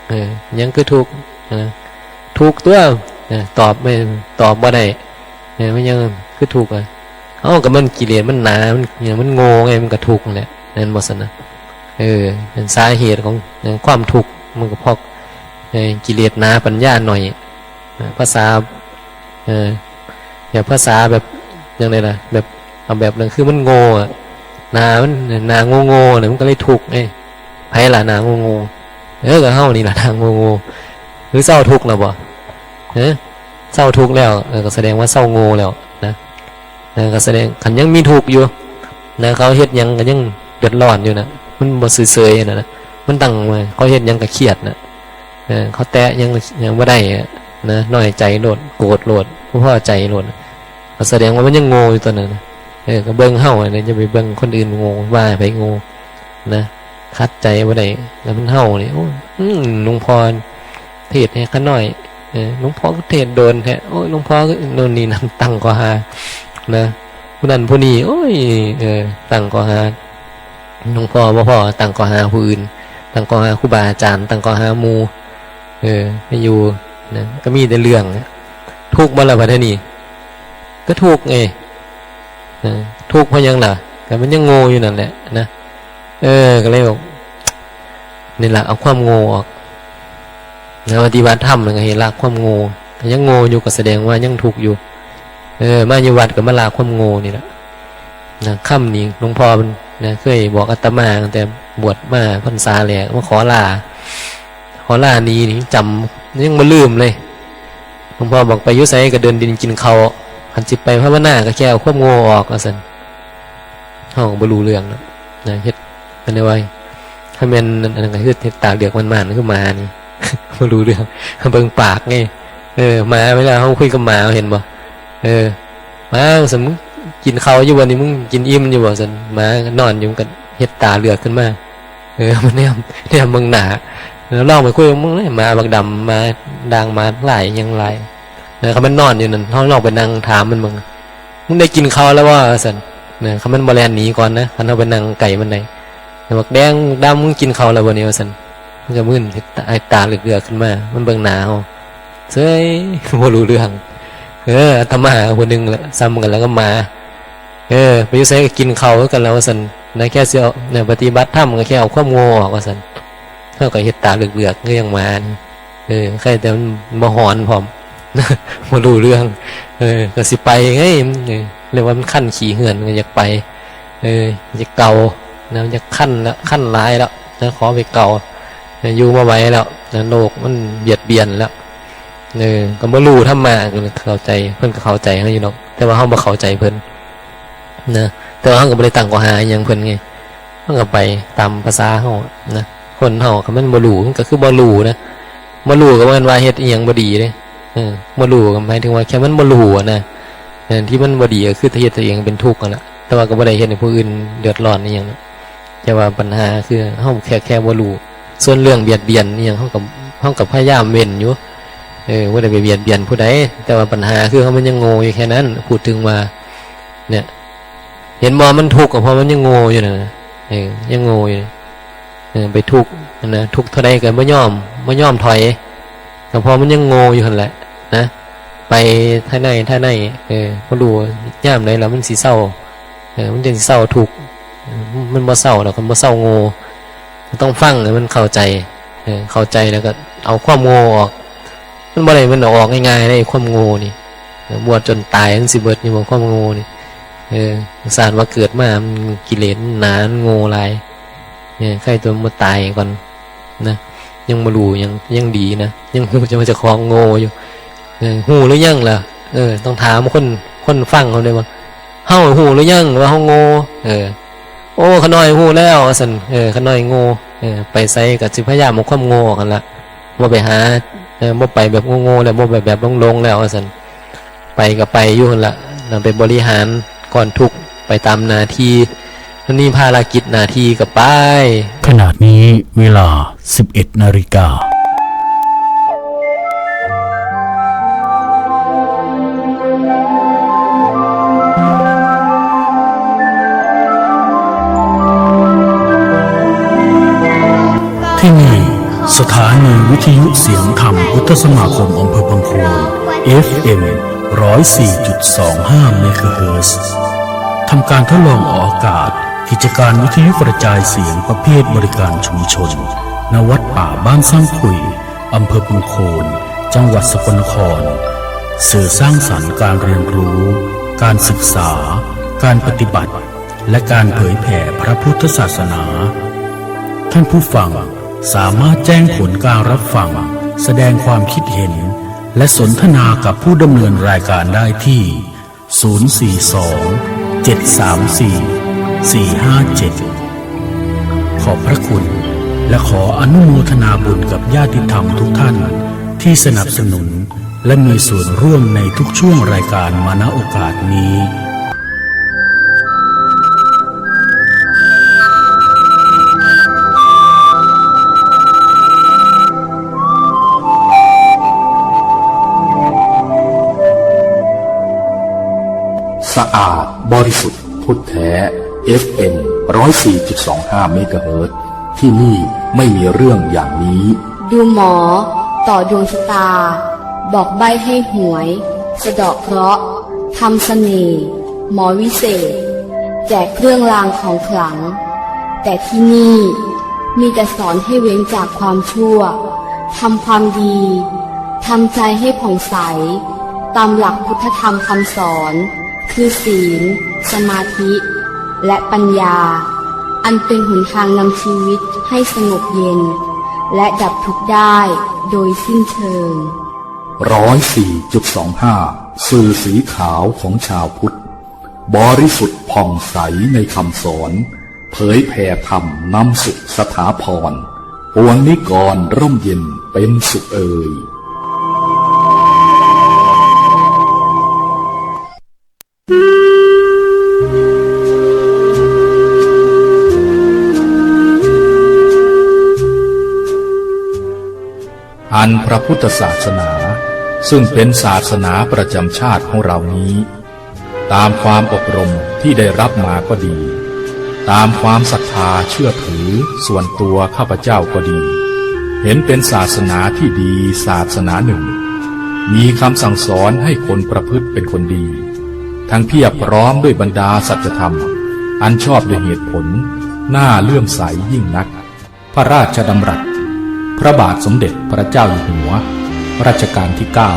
เออ หยังคือทุกข์ เออ ทุกข์ตั๊ว เออ ตอบไม่ ตอบบ่ได้ เออ มันหยังคือทุกข์อะ เอ้า ก็มันกิเลสมันหนา มัน เนี่ย มันโง่ไง มันก็ทุกข์นั่นแหละ แม่นบ่ซั่นนะ เออ เป็นสาเหตุของ เอ่อ ความทุกข์ มันก็เพราะ เอ่อ กิเลสหนาปัญญาหน่อย เอ่อ ภาษา เอ่อ แบบภาษาแบบ อย่างไรล่ะ แบบ เอาแบบนั้นคือมันโง่อะ หนามัน หนาโง่ๆ เนี่ย มันก็เลยทุกข์ไง ไผล่ะหนาโง่ๆ เออ ก็เฮานี่ล่ะหนาโง่ๆ หรือเซาทุกข์แล้วบ่ เออ เซาทุกข์แล้ว เออ ก็แสดงว่าเซาโง่แล้วนะ เออ ก็แสดง คันยังมีทุกข์อยู่นะ เขาเฮ็ดหยังก็ยังเดือดร้อนอยู่นะ มันบ่เฉยๆนะ มันตั้งมา เขาเฮ็ดหยังก็เครียดนะ เออ เขาแตะหยัง หยังบ่ได้อะนะ น้อยใจโลด โกรธโลด บ่พอใจโลด ก็แสดงว่ามันยังโง่อยู่ตอนนั้นนะ เออ ก็เบิ่งเฮาอะนะ อย่าไปเบิ่งคนอื่นโง่ ว่าไผโง่นะ ขัดใจบ่ได้ แล้วมันเฮานี่ โอ้ย อืม หลวงพ่อเทศน์ให้ข้าน้อย เออ หลวงพ่อก็เทศน์โดนแท้ โอ้ย หลวงพ่อก็โน่นนี่นั่น ตั้งข้อหานะ ผู้นั้นผู้นี้ โอ้ย เออ ตั้งข้อหา หลวงพ่อบ่พอ ตั้งข้อหาผู้อื่น ตั้งข้อหาครูบาอาจารย์ ตั้งข้อหาหมู่ เออ ไปอยู่นะ ก็มีแต่เรื่องนะ ทุกข์บ่ล่ะบัดนี้ ก็ทุกข์ไง เออ ทุกข์เพราะหยังล่ะ ก็มันยังโง่อยู่นั่นแหละนะ เออ ก็เลยบอก นี่ล่ะ เอาความโง่ออกนะ ปฏิบัติธรรมแล้วก็ให้ละความโง่ ถ้ายังโง่อยู่ก็แสดงว่ายังทุกข์อยู่ เออ มาอยู่วัดก็มาละความโง่นี่ล่ะนะ คำนี้หลวงพ่อเพิ่นนะ เคยบอกอาตมาตั้งแต่บวชมาพรรษาแรก มาขอลา ขอลาหนีนี่จำยังบ่ลืมเลย หลวงพ่อบอกไปอยู่ไสก็เดินดินกินข้าว คันสิไปภาวนาก็แค่เอาความโง่ออก ว่าซั่น เฮาก็บ่รู้เรื่องเนาะ นะ เฮ็ด อันนี้ไว้ ถ้าแม่นอันนั้นก็คือเฮ็ดตาเหลือกม่านๆ คือหมานี่ บ่รู้เรื่อง เบิ่งปากไง เออ หมาเวลาเฮาคุยกับหมาเห็นบ่ เออ หมา สมมุติกินข้าวอยู่บ่นี่ มึงกินอิ่มอยู่บ่ ซั่น หมาก็นอนอยู่ มันก็เฮ็ดตาเหลือกขึ้นมา เออ มันแนม แนมเบิ่งหน้า แล้วลองไปคุยกับมึงเลย หมาบักดำ หมาด่าง หมาลายหยังหลาย เออ คันมันนอนอยู่นั่น เฮาลองไปนั่งถามมันเบิ่ง มึงได้กินข้าวแล้วบ่ ว่าซั่น นะ คันมันบ่แล่นหนีก่อนนะ คันเฮาไปนั่งใกล้มันได้ บักแดงดำ มึงกินข้าวแล้วบ่นี่ ว่าซั่น มันก็มึน ไอ้ตาเหลือกๆ ขึ้นมา มันเบิ่งหน้าเฮา เซ้ย บ่รู้เรื่อง เออ อาตมาผู้หนึ่งแหละ ซ้ำกันแล้วก็หมา เออ ไปอยู่ไสก็กินข้าวคือกันแล้ว ว่าซั่น นะ แค่สิเอา เนี่ย ปฏิบัติธรรมก็แค่เอาความโง่ออก ว่าซั่น เฮาก็เฮ็ดตาเหลือกๆ คือหยังหมานี่ เออ ใครแต่มันบ่หอนพร้อม บ่รู้เรื่อง เออ ก็สิไปไง มัน เออ เรียกว่ามันคันขี้เหือน ก็อยากไป เออ อยากเก่า นะ อยากคันละ คันหลายแล้ว นะ ขอไปเก่า นะ อยู่บ่ไหวแล้ว นะ โลกมันเบียดเบียนแล้ว เออ ก็บ่รู้ธรรมะ ก็เข้าใจ เพิ่นก็เข้าใจเฮาอยู่ดอก แต่ว่าเฮาบ่เข้าใจเพิ่น นะ แต่ว่าเฮาก็บ่ได้ตั้งข้อหาอิหยังเพิ่นไง เฮาก็ไปตามภาษาเฮานะ คนเฮาคันมันบ่รู้ มันก็คือบ่รู้นะ บ่รู้ก็บ่แม่นว่าเฮ็ดอิหยังบ่ดีเด้ เออ บ่รู้ก็หมายถึงว่าแค่มันบ่รู้อะนะ เออ ที่มันบ่ดีก็คือเฮ็ดตัวเองเป็นทุกข์นั่นล่ะ แต่ว่าก็บ่ได้เฮ็ดให้ผู้อื่นเดือดร้อนอิหยังนะ แต่ว่าปัญหาคือเฮาแค่ แค่บ่รู้ ส่วนเรื่องเบียดเบียนอิหยัง เฮาก็ เฮาก็พยายามเว้นอยู่ เออ บ่ได้ไปเบียดเบียนผู้ใด แต่ว่าปัญหาคือเฮามันยังโง่อยู่แค่นั้น พูดถึงว่า เนี่ย เห็นบ่ มันทุกข์ก็เพราะมันยังโง่อยู่นะ เออ ยังโง่อยู่ เออ ไปทุกข์นะ ทุกข์เท่าใดก็บ่ยอม บ่ยอมถอย ก็เพราะมันยังโง่อยู่หั่นแหละนะ ไปทางใน ทางใน เออ บ่รู้ยามใดแล้วมันสิเซา เออ มันจั่งสิเซาทุกข์ เออ มันบ่เซาดอก คันบ่เซาโง่ ต้องฟังให้มันเข้าใจ เออ เข้าใจแล้วก็เอาความโง่ออก มันบ่ได้มันเอาออกง่ายๆเด้ ความโง่นี่ เออ บวชจนตายมันสิเบิดอยู่บ่ ความโง่นี่ เออ สร้างว่าเกิดมามันกิเลสมันหนา มันโง่หลาย เออ ใครตัวบ่ตายก่อนนะ ยังบ่รู้หยัง ยังดีนะ ยังฮู้จักว่าเจ้าของโง่อยู่ เออ ฮู้หรือยังล่ะ เออ ต้องถามคน คนฟังเขาเด้ว่า เฮาฮู้หรือยังว่าเฮาโง่ เออ โอ้ ข้าน้อยฮู้แล้ว ว่าซั่น เออ ข้าน้อยโง่ เออ ไปไสก็สิพยายามเอาความโง่ออกหั่นล่ะ บ่ไปหา เออ บ่ไปแบบโง่ๆแล้ว บ่ไปแบบหลงๆแล้ว ว่าซั่น ไปก็ไปอยู่หั่นล่ะ นำไปบริหารก้อนทุกข์ไปตามหน้าที่ มันมีภารกิจหน้าที่ก็ไป ขณะนี้เวลา สิบเอ็ดนาฬิกา ที่นี่ สถานีวิทยุเสียงธรรมพุทธสมาคมอำเภอบางโคน เอฟเอ็ม ร้อยสี่จุดสองห้า เมกะเฮิรตซ์ ทำการทดลองออกอากาศ กิจการวิทยุกระจายเสียงประเภทบริการชุมชน ณ วัดป่าบ้านสร้างขุย อำเภอปึงโคน จังหวัดสกลนคร สื่อสร้างสรรค์การเรียนรู้ การศึกษา การปฏิบัติ และการเผยแผ่พระพุทธศาสนา ท่านผู้ฟังสามารถแจ้งผลการรับฟัง แสดงความคิดเห็น และสนทนากับผู้ดำเนินรายการได้ที่ ศูนย์สี่สอง เจ็ดสามสี่ สี่ห้าเจ็ด ขอบพระคุณ และขออนุโมทนาบุญกับญาติธรรมทุกท่านที่สนับสนุน และมีส่วนร่วมในทุกช่วงรายการมาณโอกาสนี้ สะอาดบริสุทธิ์พุทธแท้ เอฟเอ็ม ร้อยสี่จุดสองห้า เมกะเฮิรตซ์ ที่นี่ไม่มีเรื่องอย่างนี้ ดูหมอ ต่อดวงชะตา บอกใบ้ให้หวย สะเดาะเคราะห์ทำเสน่ห์ หมอวิเศษ แจกเครื่องรางของขลัง แต่ที่นี่มีแต่สอนให้เว้นจากความชั่วทำความดีทำใจให้ผ่องใส ตามหลักพุทธธรรมคำสอน คือศีล สมาธิ และปัญญา อันเป็นหนทางนำชีวิตให้สงบเย็น และดับทุกข์ได้โดยสิ้นเชิง ร้อยสี่จุดสองห้า สื่อสีขาวของชาวพุทธ บริสุทธิ์ผ่องใสในคำสอน เผยแผ่ธรรมนำสุขสถาพร ปวงนิกรร่มเย็นเป็นสุขเอย อันพระพุทธศาสนา ซึ่งเป็นศาสนาประจำชาติของเรานี้ ตามความอบรมที่ได้รับมาก็ดี ตามความศรัทธาเชื่อถือส่วนตัวข้าพเจ้าก็ดี เห็นเป็นศาสนาที่ดีศาสนาหนึ่ง มีคำสั่งสอนให้คนประพฤติเป็นคนดี ทั้งเพียบพร้อมด้วยบรรดาสัจธรรม อันชอบด้วยเหตุผล น่าเลื่อมใสยิ่งนัก พระราชดำรัส พระบาทสมเด็จพระเจ้าอยู่หัว รัชกาลที่เก้า